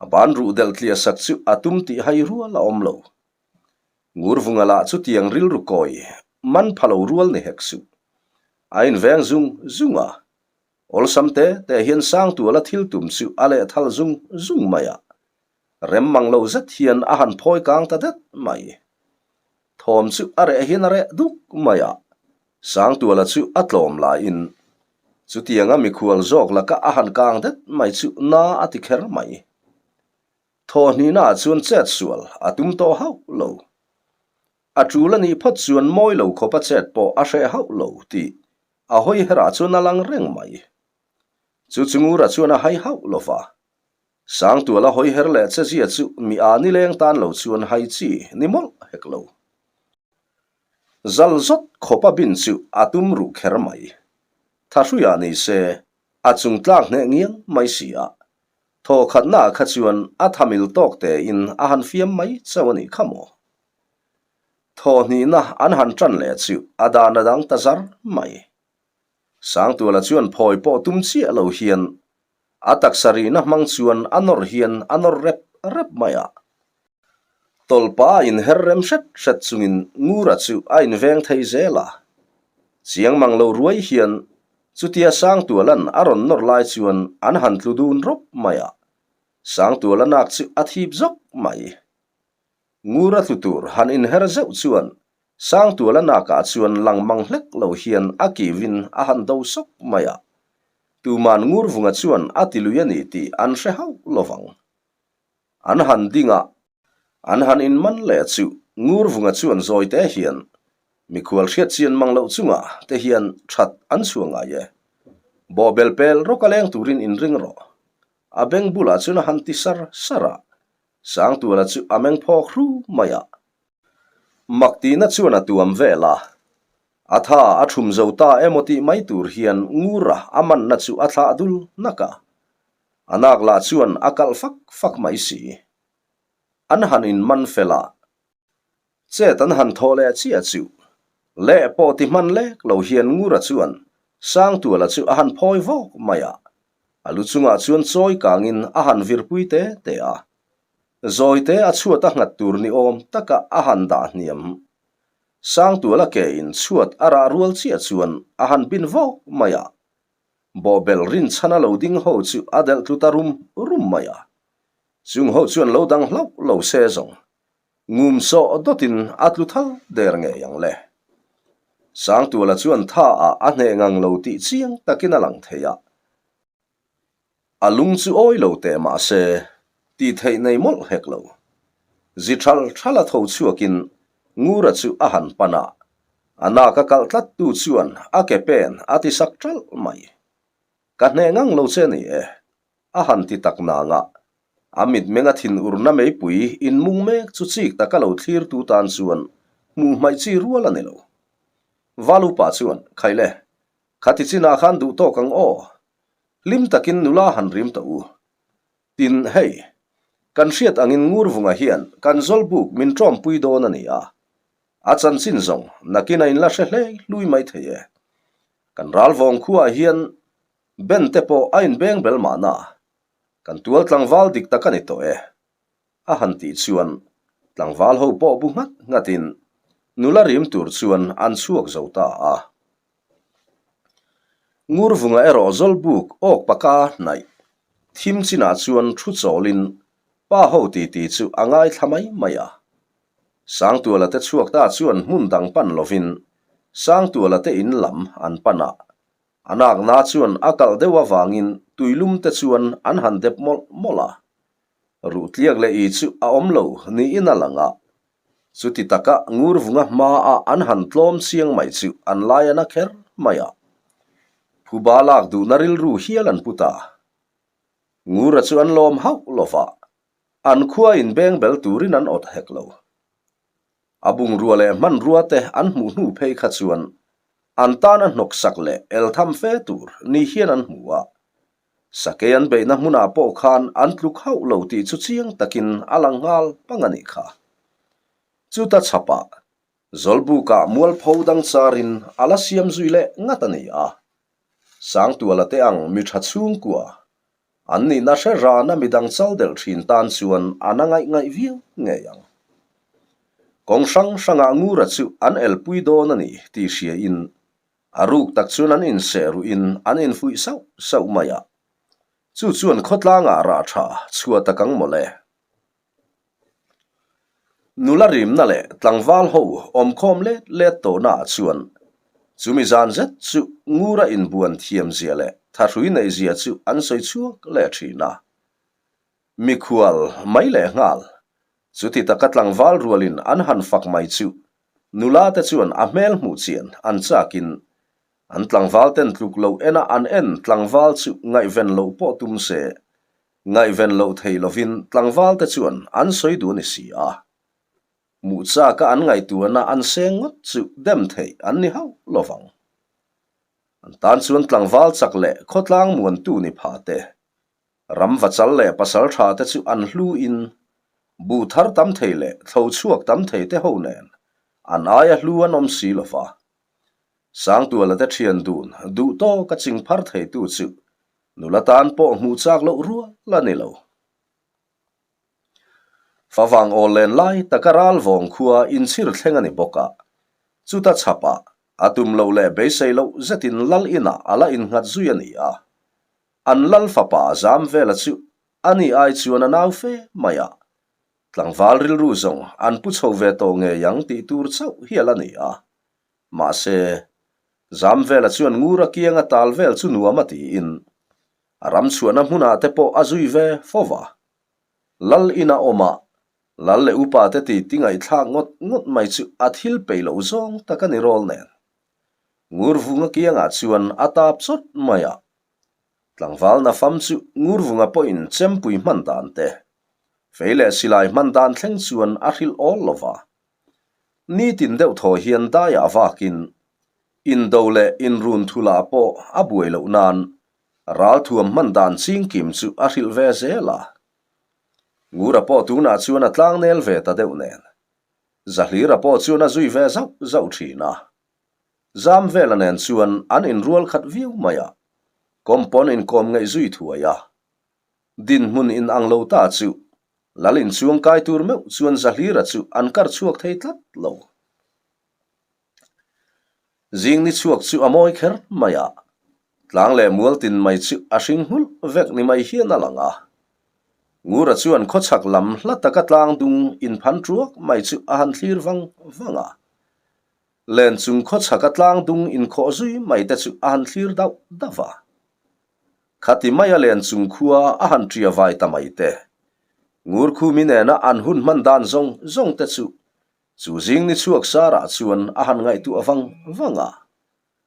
a ban ruh delh tliah sak chu a tum tih hai rual a awm lo. Ngurvunga lah chutiang rilru kawi man pha lo rual ni hek suh. A inveng zung zung a, Awlsam te te hian Sangtuala thil tum chu a lehthal zung zung mai a, rem mang lo zet hian a han phawi kang ta det mai. Thawm chu a reh hian a reh duk mai a, Sangtuala chu a tlawm laiin chutianga mikhual zawk laka a han kang det mai chu na a ti kher mai. Thawhhnihnaah chuan chet sual a tum tawh hauh lo. A tul a nih phawt chuan mawi lo khawp a chet pawh a hreh hauh lo tih A hawi herah chuan a lang reng mai. Chu chu Ngura chuan a hai hauh lo va. Sangtual a hawi her leh che zia chu mi a nileng tan lo chuan hai chi ni mawlh hek lo. Zal zawt khawp a bin chu a tum ruh kher mai. Thahruiah ni se, a chung tlak hneh ngiang mai si a. Thawhkhatnaah kha chuan a thamil tawk tein a han fiam mai chauh a nih kha maw? Thawhhnihna an han ṭan leh chu a dan a dang ta zar mai. Sangtuala chuan phawi pawh tum chiah lo hian a taksa rihna hmang chuan a nawr hian a nawr rep rep mai a. Tawlhpa a inher rem hret hret chungin Ngura chu a inveng thei zel a. Chiang mang lo ruai hian chutia Sangtuala'n a rawn nawr lai chuan an han tlu dun rawp mai a. Sangtuala nak chu a thip zawk mai. Ngura tlu tur han inher zeuh chuan Sangtuala nakah chuan lang mang hlek lo hian a kivin a han do sawk mai a. Tuman Ngurvunga chuan a ti lui a ni tih an hre hauh lo vang. An han ding a, an han inman leh chu Ngurvunga chuan zawite hian mikhual hriat chian mang loh chungah te hian that an chhuah ngai e. Bawhbel pel rawk a leng turin inring rawh. A beng bulah chuan a han ti sar sar a, Sangtuala chu a meng phawk hru mai a. Maktina chuan a tuam vel a. A tha a thum zo ta emaw tih mai tur hian Ngura a manna chu a thlah dul nak a. A nak lah chuan a kalh fak fak mai si. An han inman fel a. Chet an han thaw leh chiah chu. Leh pawh ti hman lek lo hian Ngura chuan Sangtuala chu a han phawi vawk mai a. A lu chungah chuan chawi kangin a han virpui te te a. Zawite a chhuat a nghat tur ni awm taka a han dah hniam. Sangtuala ke in chhuat a rah rual chiah chuan a han bin vawk mai a. Bawhbel rinchhana lo ding ho chu a delh tlu ta rum rum mai a. Chung ho chuan lo dang hlauh lo se zawng. Ngum sawh dawtin a tlu thal der ngei ang le. Sangtuala chuan tha ah a hneh ngang lo tih chiang takin a lang thei a. A lung chu awi lo teh mah se, tih theih nei mawlh hek lo. Zi thal thal a tho chhuakin Ngura chu a han pan a, a nak a kalh tlat tu chuan a ke pen a ti sak ṭalh mai. Ka hneh ngang lo che ni e, a han ti tak nang a, a mitmeng a thinurna meipui inmung mek chu chik taka lo thlir tu tan chuan hmuh hmaih chi rual a ni lo. Valupa chuan, Khaile, Khati chinah khan duh tawk ang aw. Hlim takin nula han rim tawh u. Tin, hei, kan hriat angin Ngurvunga hian kan Zawlbuk min ṭawmpui dawn a ni a. A chanchin zawng nakin a inla hre hlei hlui mai thei e. Kan ralvawng khuaah hian Ben te pawh a inbeng bel mahna. Kan tual tlangval dik tak a ni tawh e. A han tih chuan tlangval ho pawh bu nghat nghatin nula rim tur chuan an chhuak zo ta a. Ngurvunga erawh Zawlbuk awk paka hnaih thim chinah chuan thu chawlin pa ho titi chu a ngaithla mai mai a. Sangtuala te chhuak ta chuan hmun dang pan lovin Sangtuala te in lam an pan a, a nakna chuan a kalh deuh avangin tuilum te chuan an han dep mawlh mawlh a. Ruhtliak leh i chu a awm lo niin a lang a, chuti taka Ngurvunga hmaah an han tlawm chiang mai chu an lai a na kher mai a. Phuba lak duhna rilru hial an pu ta. Ngura chu an lawm hauh lo va, an khua inbeng bel turin an awt hek lo. A bungrua leh hmanrua te an hmuh hnu phei kha chuan an tana hnawksak leh eltham fe tur ni hian an hmu a. Sakei an beihna hmunah pawh khan an tluk hauh lo tih chu chiang takin a lang nghal pang a nih kha. Chuta chhapah Zawlbukah mualpho dang charin a la siam zui leh ngat a ni a. Sangtuala te ang mi tha chhungkua An nihna hre rana midang chal delh thin tan chuan a na ngaih ngaih viau ngei ang. Kawng hrang hrangah Ngura chu an elpui dawn a ni tih hriain a ruk tak chuan an inseh ruhin an infuih sauh sauh mai a. Chu chuan khawtlangah rah tha chhuah tak ang mawle. Nula rimna leh tlangval ho awmkhawm let let tawhna ah chuan chumi zan zet chu Ngura inbuan thiam zia leh thahrui neih zia chu an sawi chhuak leh thin a. Mikhual mai leh nghal, chuti taka tlangval rualin an han fak mai chu nula te chuan a hmel hmuh chian an chakin an tlangval ten tluk loh ena an en tlangval chu ngaihven loh pawh tum se Ngaihven loh thei lovin tlangvalte chuan an sawi duh a ni si a. Hmuh chaka an ngaihtuahna an seng ngawt chu dem theih an ni hauh lo vang. An tan chuan tlangval chak leh khawtlang muantu ni pha te, ram vachal leh pasal tha te chu an hlu in, buh thar tam thei leh thlo chhuak tam thei te ho nen an aia hlu an awm si lo va. Sangtuala te thian dun duh tawka ching phar theitu chu Nula tan pawh hmuh chak loh rual a ni lo. Favang aw len lai taka ral vawng khua inchhir thleng a ni bawk a, chuta chhapah a tum loh leh beisei loh zetin lal inah a la innghat zui a ni a. An lal fapa zam vela chu a ni ai chuan a nau fe mai a, tlangval rilru zawng an pu chho ve tawh ngei ang tih tur chauh hi a la ni a. Mahse, Zamvela chuan Ngura kianga tal vel chu nuam a tiin a ram chhuahna hmunah te pawh a zui ve fo va. Lal ina awma Lal leh upa te ti ti ngaihthlak ngawt ngawt mai chu a thil peih loh zawng tak a ni rawl nen. Ngurvunga kiangah chuan a tap chawt mai a. Tlangval nafam chu Ngurvunga pawhin chempui hman dan te, fei leh silai hman dan thleng chuan a hrilh awl lo va. Nitin deuh thaw hian daiah vakin indo leh inrun thulah pawh a buai loh nan ralthuam hman dan chingkim chu a hrilh ve zel a. Ngura pawh tunah chuan a tlangnel ve ta deuh nen Zahlira pawh chuan a zui ve zauh zauh thin a. Zamvela nen chuan an inrual khat viau mai a, kawmpawn inkawm ngeih zui thuai a. Dinhmun in ang lo ta chu Lal inchuang kai tur meuh chuan Zahlira chu an kar chhuak thei tlat lo. Zing ni chhuak chu a mawi kher mai a, tlang leh mual tin mai chu a hring nghulh vek ni mai hian a lang a. Ngura chuan khawchhak lam hla taka tlang dung inphan ṭuak mai chu a han thlir vang vang a. Len chung khawchhaka tlang dung inkhawh zui mai te chu a han thlir dauh dauh a. Khati maia len chung khua a han ṭia vai ta mai te. Ngur khumi nena an hun hman dan zawng zawng te chu Chu zing ni chhuak sarah chuan a han ngaihtuah vang vang a,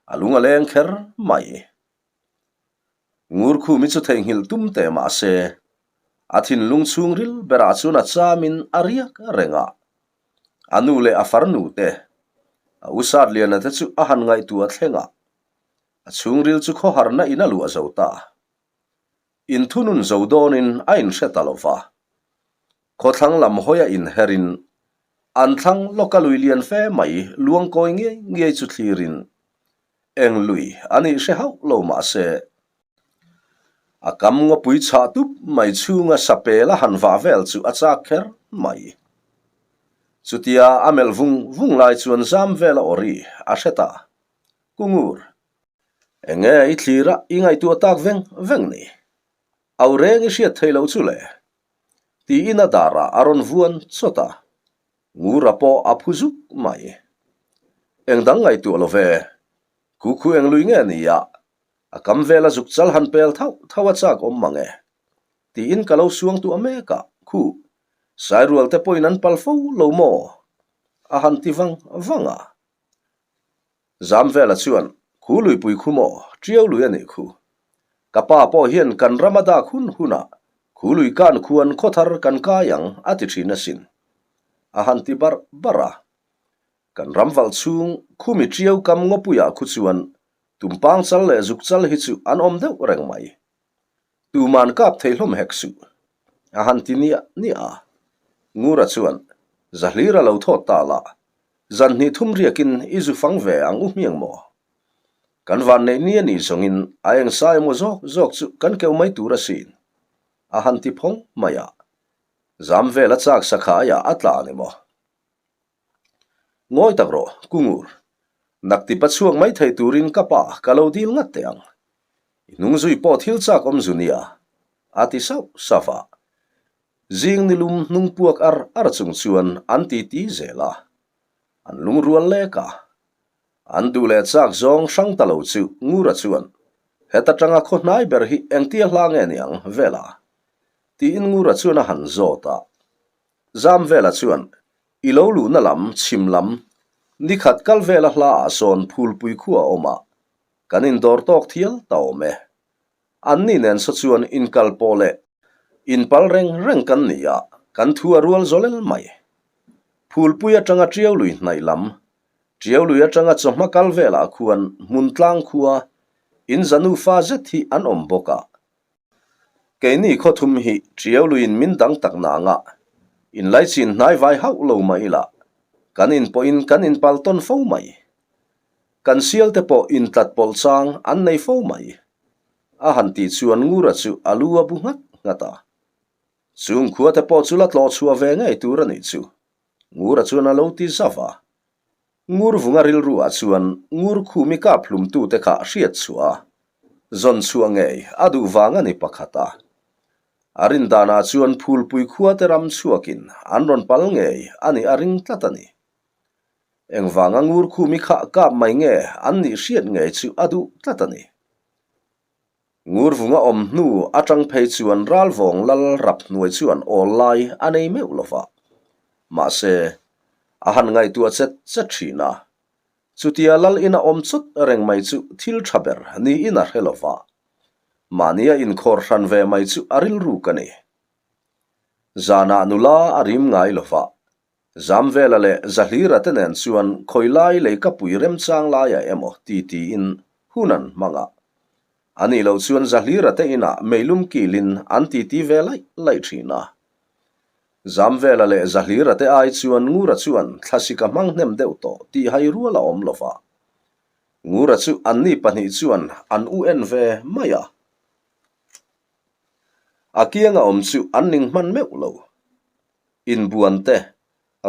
a lung a leng kher mai. Ngur khumi chu theihnghilh tum teh mah se, a thinlung chhungril berah chuan a chamin a riak reng a. A nu leh a farnu te, a u Satliana te chu a han ngaihtuah thleng a, a chhungril chu khawharna in a luah zo ta. Inthunun zo dawnin a inhre ta lo va. Khawthlang lam hawia inherin an thlang lawka lui lian fe mai luang kawi ngiai ngiai chu thlirin eng lui a nih hre hauh lo mah se, a kam ngawpui chhah tup mai chhunga sapel a han vah vel chu a chak kher mai. Chutia a melh vung vung lai chuan zam vela awri a hre ta. Kungur. Enge i thlir a i ngaihtuah tak veng veng ni? Au reng i hriat theih loh chu le? Tiin a darah a rawn vuan chawt a, Ngura pawh a phu zuk mai. Eng dang ngaihtuah lo ve, khu khu eng lui nge ni a, a kam vela zuk chal han pel thauh thauh a chak awm mang e? Tiin ka lo suang tuah mek a, khu, Sairual te pawhin an pal fo lo maw? A han ti vang vang a. Zamvela chuan, Khu luipui khu maw? Ṭiau lui a nih khu. Ka pa pawh hian kan ram a dak hun hunah khu lui kan khuan khawthar kan kai ang a ti ṭhin asin. A han ti barh barh a. Kan ram valh chhung khumi ṭiau kam ngawpuiah khu chuan tumpang chal leh zuk chal hi chu an awm deuh reng mai. Tuman kap thei hlawm hek suh. A han ti niah niah a. Ngura chuan, Zahlir a lo thawt ta la, zan hnih thum riakin i zu fang ve ang u hmiang maw? Kan van neih ni a nih zawngin a eng sa emaw zawk zawk chu kan keuh mai tur asin. A han ti phawng mai a. Zam vel a chak sakha aiah a tla a ni maw? Ngawi tak rawh, Kungur. Naktipa chhuak mai thei turin ka pa ka lo dil ngat teh ang. I hnung zui pawh thil chak awm zu nia, a ti sauh sauh a. Zing ni lum hnung puak ar ar chung chuan an ti ti zel a. An lungrual lek a. An duh leh chak zawng hrang ta lo chu Ngura chuan, Heta tanga khaw hnai ber hi engtia hla nge ni ang vela? tiin Ngura chuan a han zawt a. Zamvela chuan, I lo luhna lam, chhim lam, nikhat kal vela hla ah sawn phulpui khu a awm a, kan indawr tawk thial ta awm e. Anni nen saw chuan inkal pawh leh inpal reng reng kan ni a, kan thu a rual zawlel mai. Phulpui atanga Tiau lui hnaih lam, Tiau lui atanga chawhma kal velah khuan hmun tlang khua in za nufa zet hi an awm bawk a, Keini khawthum hi Tiau luiin min dang tak nanga inlaichin hnai vai hauh lo mah ila, kan inpawhin kan inpal tawn fo mai. Kan sial te pawh intlat pawlh chang an nei fo mai. A han tih chuan Ngura chu a lu a bu nghat nghat a. Chung khua te pawh chu la tlawh chhuah ve ngei tur a nih chu. Ngura chuan a lo ti zauh a. Ngur vunga rilruah chuan ngur khumi kap hlumtute kha hriat chhuah a, zawn chhuah ngei a duh vang a ni pakhat a. A rin danah chuan phulpui khuate ram chhuakin an rawn pal ngei a nih a ring tlat a ni. Engvanga ngur khumi kha kap mai nge an nih hriat ngei chu a duh tlat a ni. Ngur vunga awm hnu atang phei chuan ralvawng lal rap hnuai chuan awl lai a nei meuh lo va. Mahse, a han ngaihtuah chet chet thin a. Chutia lal ina awm chawt reng mai chu thil tha ber niin a hre lo va. Mahnia inkhawr hran ve mai chu a rilru ka ni. Zanah nula a rim ngai lo va. Zamvela leh Zahlira te nen chuan khawi lai leikapui remchang laiah emaw ti tiin hun an hmang a. A nih loh chuan Zahlira te inah meilum kilin an titi ve laih laih thin a. Zamvela leh Zahlira te ai chuan Ngura chuan thlasik a hmang hnem deuh tawh tih hai rual a awm lo va. Ngura chu anni pahnih chuan an u en ve mai a. A kianga awm chu an ning hman meuh lo. Inbuan te,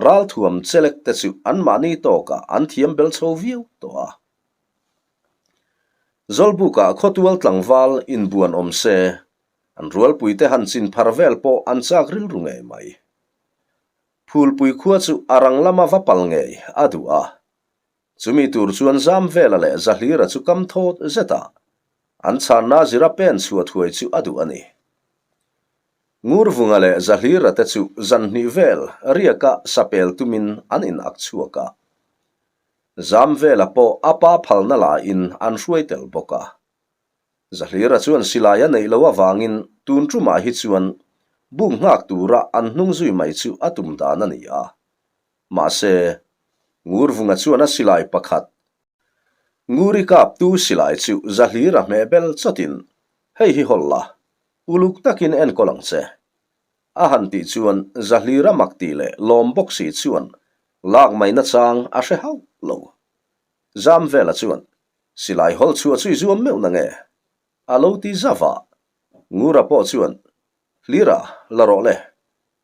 ralthuam chelek te chu anmahni tawkah an thiam bel chho viau tawh a. Zawlbukah khawtual tlangval inbuan awm se, an rualpuite han chin phar vel pawh an chak rilru ngei mai. Phulpui khua chu a rang lama va pal ngei a duh a. Chumi tur chuan Zamvela leh Zahlira chu kam thawt zet a, an chhanna zira pen chhuah thuai chu a duh a ni. Ngurvunga leh Zahlira te chu zan hnih vel riaka sapel tumin an inak chhuak a. Zamvela pawh a pa phalna laiin an hruai tel bawk a. Zahlira chuan silai a neih loh avangin tun tumah hi chuan buk nghak tura an hnung zui mai chu a tum dan a ni a. Mahse, Ngurvunga chuan a silai pakhat, Nguri kaptu silai chu Zahlira hmeh bel chawtin, Hei hi hawl la, uluk takin enkawl ang che. A han tih chuan Zahlira mak tih leh lawm bawk si chuan lak mai nachang a hre hauh lo. Zamvela chuan, Silai hawl chhuah chu i zuam meuh na nge? A lo ti zauh a. Ngura pawh chuan, Hlira, la rawh le.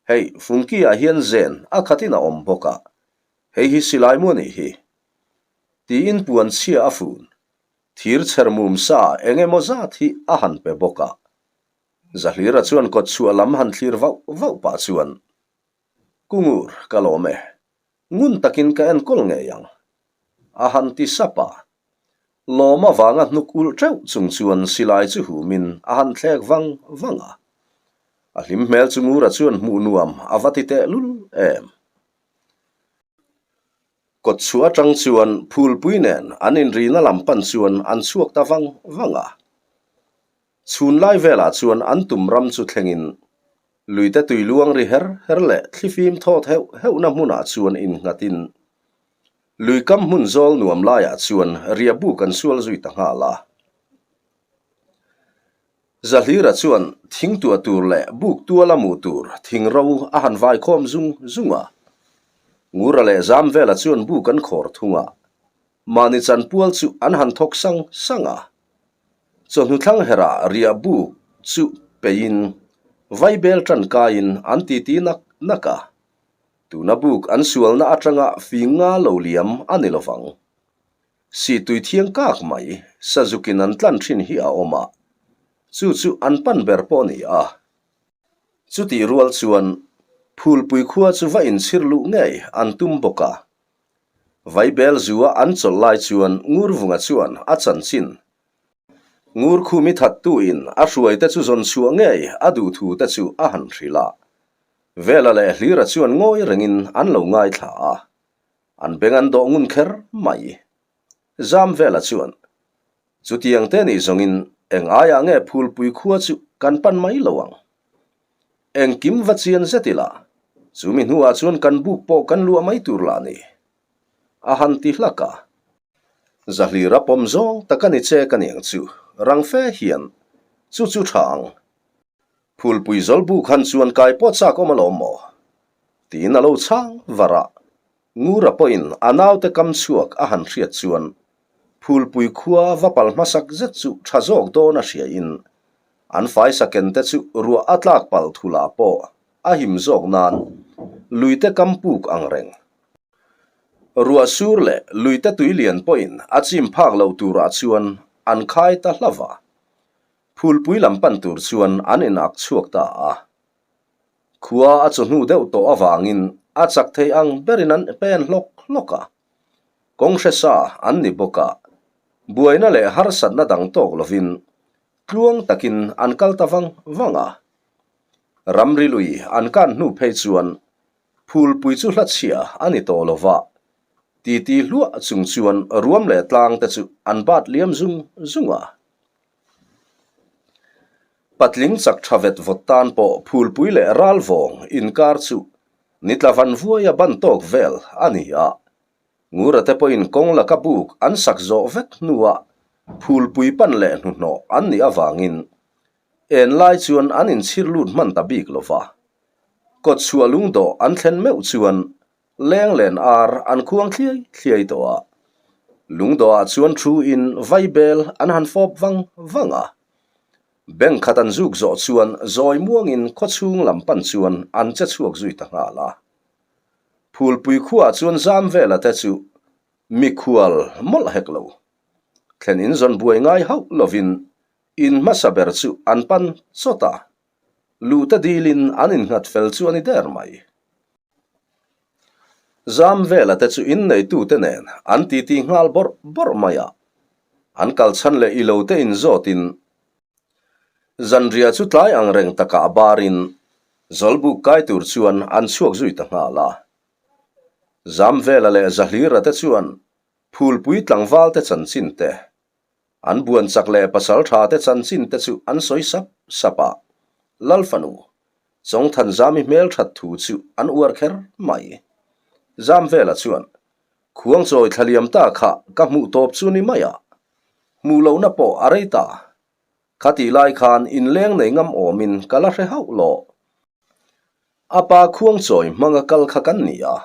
Hei, Fungki-ah hian zen a khatin a awm bawk a, hei hi silai mu a nih hi. Tiin puan chhia a fun. Thir chher mum sa eng emaw zat hi a han pe bawk a. Zahlira chuan kawt chhuah lam han thlir vauh vauh pah chuan, Kungur, ka lawm e. Ngun takin ka enkawl ngei ang. A han ti sap a. Lawm avanga hnuk ulh teuh chung chuan silai chu humin a han thlek vang vang a. A hlim hmel chu Ngura chuan hmuh nuam a va ti tehlul em. Kawtchhuah atang chuan phulpui nen an inrina lam pan chuan an chhuak ta vang vang a. Chhun lai velah chuan an tum ram chu thlengin luite tui luang ri her her leh thlifim thawt heuh heuhna hmunah chuan innghatin lui kam hmun zawl nuam laiah chuan riahbuk an sual zui ta nghal a. Zahlira chuan thing tuah tur leh buk tuala mu tur thing ro a han vai khawm zung zung a. Ngura leh Zamvela chuan buk an khawr thung a, mahni chanpual chu an han thawk sang sang a. Chawhnu thlang herah riah buk chu peiin vaibel ṭankaiin an titi nak nak a. Tuna buk an sualna aṭanga fing nga lo liam a ni lovang. Sihtui thiang kak mai, sazukin an tlan thin hi a awm a, chu chu an pan ber pawh a ni a. Chutih rual chuan Phulpui khua chu va inchhir luh ngei an tum bawk a. Vaibel zua an chawlh lai chuan Ngurvunga chuan a chanchin Ngurkhumi thattuin a hruaite chu zawn chhuah ngei a duh thu te chu a han hrilh a. Vela leh Hlira chuan ngawi rengin an lo ngaithla a. An beng an dawh ngun kher mai. Zam vela chuan, Chutiang te nih zawngin eng aiah nge phulpui khua chu kan pan mai lo ang? Engkim va chian zet ila, chumi hnuah chuan kan buk pawh kan luah mai tur lah ni. A han ti hlak a. Zahlira pawm zawng tak a ni che ka niang chu, rang fe hian, Chu chu tha ang. Phulpui zawl buk han chuan kai pawh chak awm alawm maw? Tiin a lo chhang var a. Ngura pawhin a naute kam chhuak a han hriat chuan Phulpui khua va pal hmasak zet chu tha zawk dawn a hriain an faisa ken te chu ruah a tlak pal thula pawh a him zawk nan luite kam puk ang reng. Ruah sur leh luite tui lian pawhin a chim phak loh turah chuan an khai ta hlauh a. Phulpui lam pan tur chuan an inak chhuak ta a. Khua a chawhnu deuh tawh avangin a chak thei ang berin an pen hlawk hlawk a. Kawng hre sa an ni bawk a, buaina leh harsatna dang tawk lovin tluang takin an kal ta vang vang a. Ramri lui an kan hnu phei chuan phulpui chu hlachhia a ni tawh lo va, titi hluah chung chuan ruam leh tlang te chu an bat liam zung zung a. Patling chak tha vet vawt tan pawh phulpui leh ralvawng inkar chu nitla van vuaia ban tawk vel a ni a. Ngura te pawhin kawng laka buk an sak zawh vek hnuah phulpui pan leh hnuhnawh an nih avangin en lai chuan an inchhir lut hman ta bik lo va. Kawtchhuah lungdawh an thlen meuh chuan Leng len ar an khuang thliai thliai tawh a, lungdawhah chuan thu in vaibel an han fawp vang vang a. Bank khat an zuk zawh chuan zawi muangin khawchhung lam pan chuan an che chhuak zui ta nghal a. Phulpui khuaah chuan zam vela te chu mikhual mawlh hek lo. Thlen in zawn buai ngai hauh lovin in hmasa ber chu an pan chawt a, luhte dilin an innghat fel chu a ni der mai. Zam vela te chu inneitute nen an titi nghal bawrh bawrh mai a, an kal chhan leh ilo te inzawtin zanriah chu tlai ang reng takah barin Zawlbuk kai tur chuan an chhuak zui ta nghal a. Zamvela leh Zahlira te chuan Phulpui tlangval te chanchin te, an buan chak leh pasal tha te chanchin te chu an sawi sap sap a, Lal fanu, Chawngthanzami hmel that thu chu an uar kher mai. Zamvela chuan, Khuangchawi thlaliam ta kha ka hmuh tawp chu ni mai a, hmuh lohna pawh a rei ta. Khatih lai khan inleng nei ngam awmin ka la hre hauh lo. A pa khuangchawi hmanga kal kha kan ni a,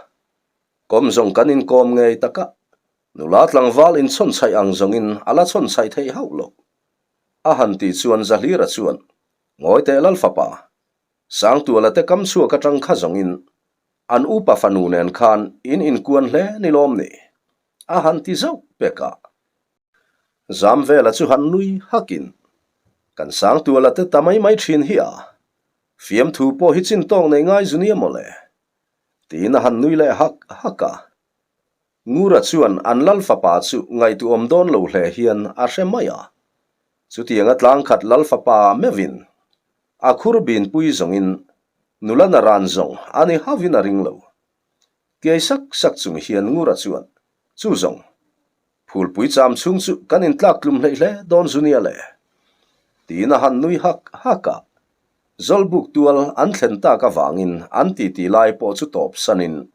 Kawm zawng kan inkawm ngei tak a, nula tlangval inchhawnchhaih ang zawngin a la chhawnchhaih theih hauh lo. A han tih chuan Zahlira chuan, Ngawi teh Lal fapa, Sangtuala te kam chhuak atang kha zawngin an upa fanu nen khan in inkuan hle ni lawm ni? A han ti zauh pek a. Zamvela chu han nui hakin, Kan Sangtuala te ta mai mai thin hi a, fiamthu pawh hi chintawk nei ngai zu nia mawle. Tiin a han nui leh hak hak a. Ngura chuan an lal fapa chu ngaihtuahawm dawn lo hle hian a hre mai a. Chutianga tlangkhat lal fapa meuhin a khur binpui zawngin nula naran zawng a ni hauhin a ring lo. Kiai sak sak chung hian Ngura chuan, Chu zawng, Phulpui cham chhung chu kan intlak tlum hleih hle dawn zu nia le. Tiin a han nui hak hak a. Zawlbuk tual an thlen tak avangin an titi lai pawh chu tawp sanin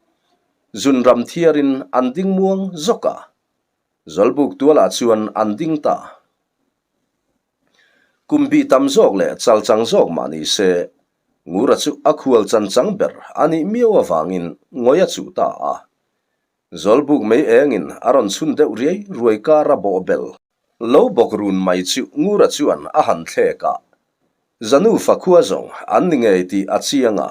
zunram thiarin an ding muang zawk a. Zawlbuk tualah chuan an ding ta. Kum bih tam zawk leh chalchang zawk mah ni se, Ngura chu a khual chanchang ber a nih miau avangin ngawi a chuh ta a. Zawlbuk mei engin a rawn chhun deuh riai ruai kar a bawh bel. Lo bawk run mai chu Ngura chuan a han thlek a, Zanu fakhua zawng an ni ngei tih a chiang a,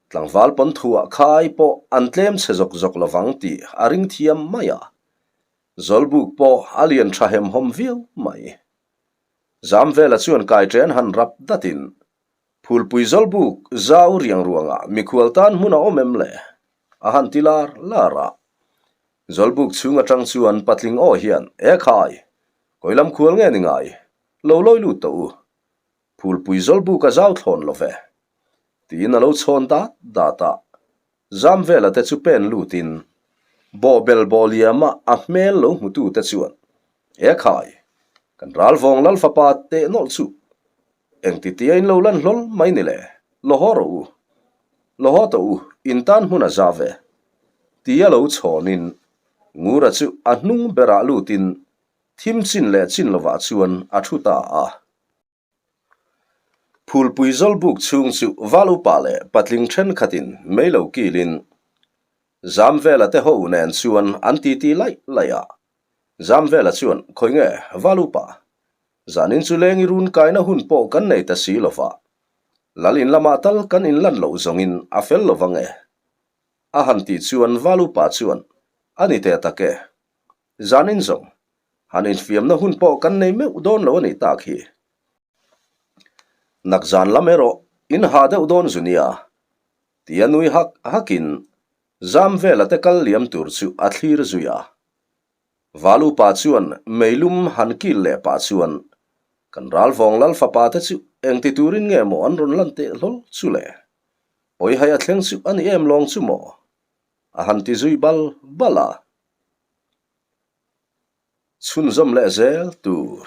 tlangval pawn thuah khai pawh an tlem chhe zawk zawk lovang tih a ring thiam mai a, Zawlbuk pawh a lian tha hemhawm viau mai. Zamvela chuan kaiṭen han rap datin Phulpui Zawlbuk zau riang ruangah mikhual tan hmun a awm em le? A han ti lar lar a. Zawlbuk chhung atang chuan patling aw hian, E khai! Kawi lam khual nge ni ngai? Lo lawi lut tawh u. Phulpui Zawlbuk a zau thlawn lo ve. Tiin a lo chhawn dat dat a. Zamvela te chu pen lutin, bawhbel bawh liama a hmel lo hmutu te chuan, E khai! Kan ralvawng lal fapa teh nawlh chu Engti tia in lo lan hlawl mai ni le? Lo haw rawh u. Lo haw tawh u, in tan hmun a za ve. Tia lo chhawnin Ngura chu a hnung berah lutin thim chin leh chin lovah chuan a thu ta a. Phulpui zawlbuk chhung chu val upa leh patling thenkhatin mei lo kilin Zamvela te ho nen chuan an titi laih laih a. Zamvela chuan, Khawi nge, val upa? Zanin chu leng i run kaina hun pawh kan nei ta si lo va, Lal in lamah tal kan inlan loh zawngin a fel lo vang e. A han tih chuan Val upa chuan, A ni teh tak e. Zanin zawng, han infiamna hun pawh kan nei meuh dawn lo a nih tak hi. Nak zan lam erawh in ha deuh dawn zu nia, tia nui hak hakin zam vela te kal liam tur chu a thlir zui a. Valupa chuan meilum han kil leh pah chuan, Kan ralvawng lal fapa te chu engti turin nge maw an rawn lan teh hlawl chu le? Pawihai a thleng chu a ni em lawng chu maw? A han ti zui bal bal a. Chhunzawm leh zel tur.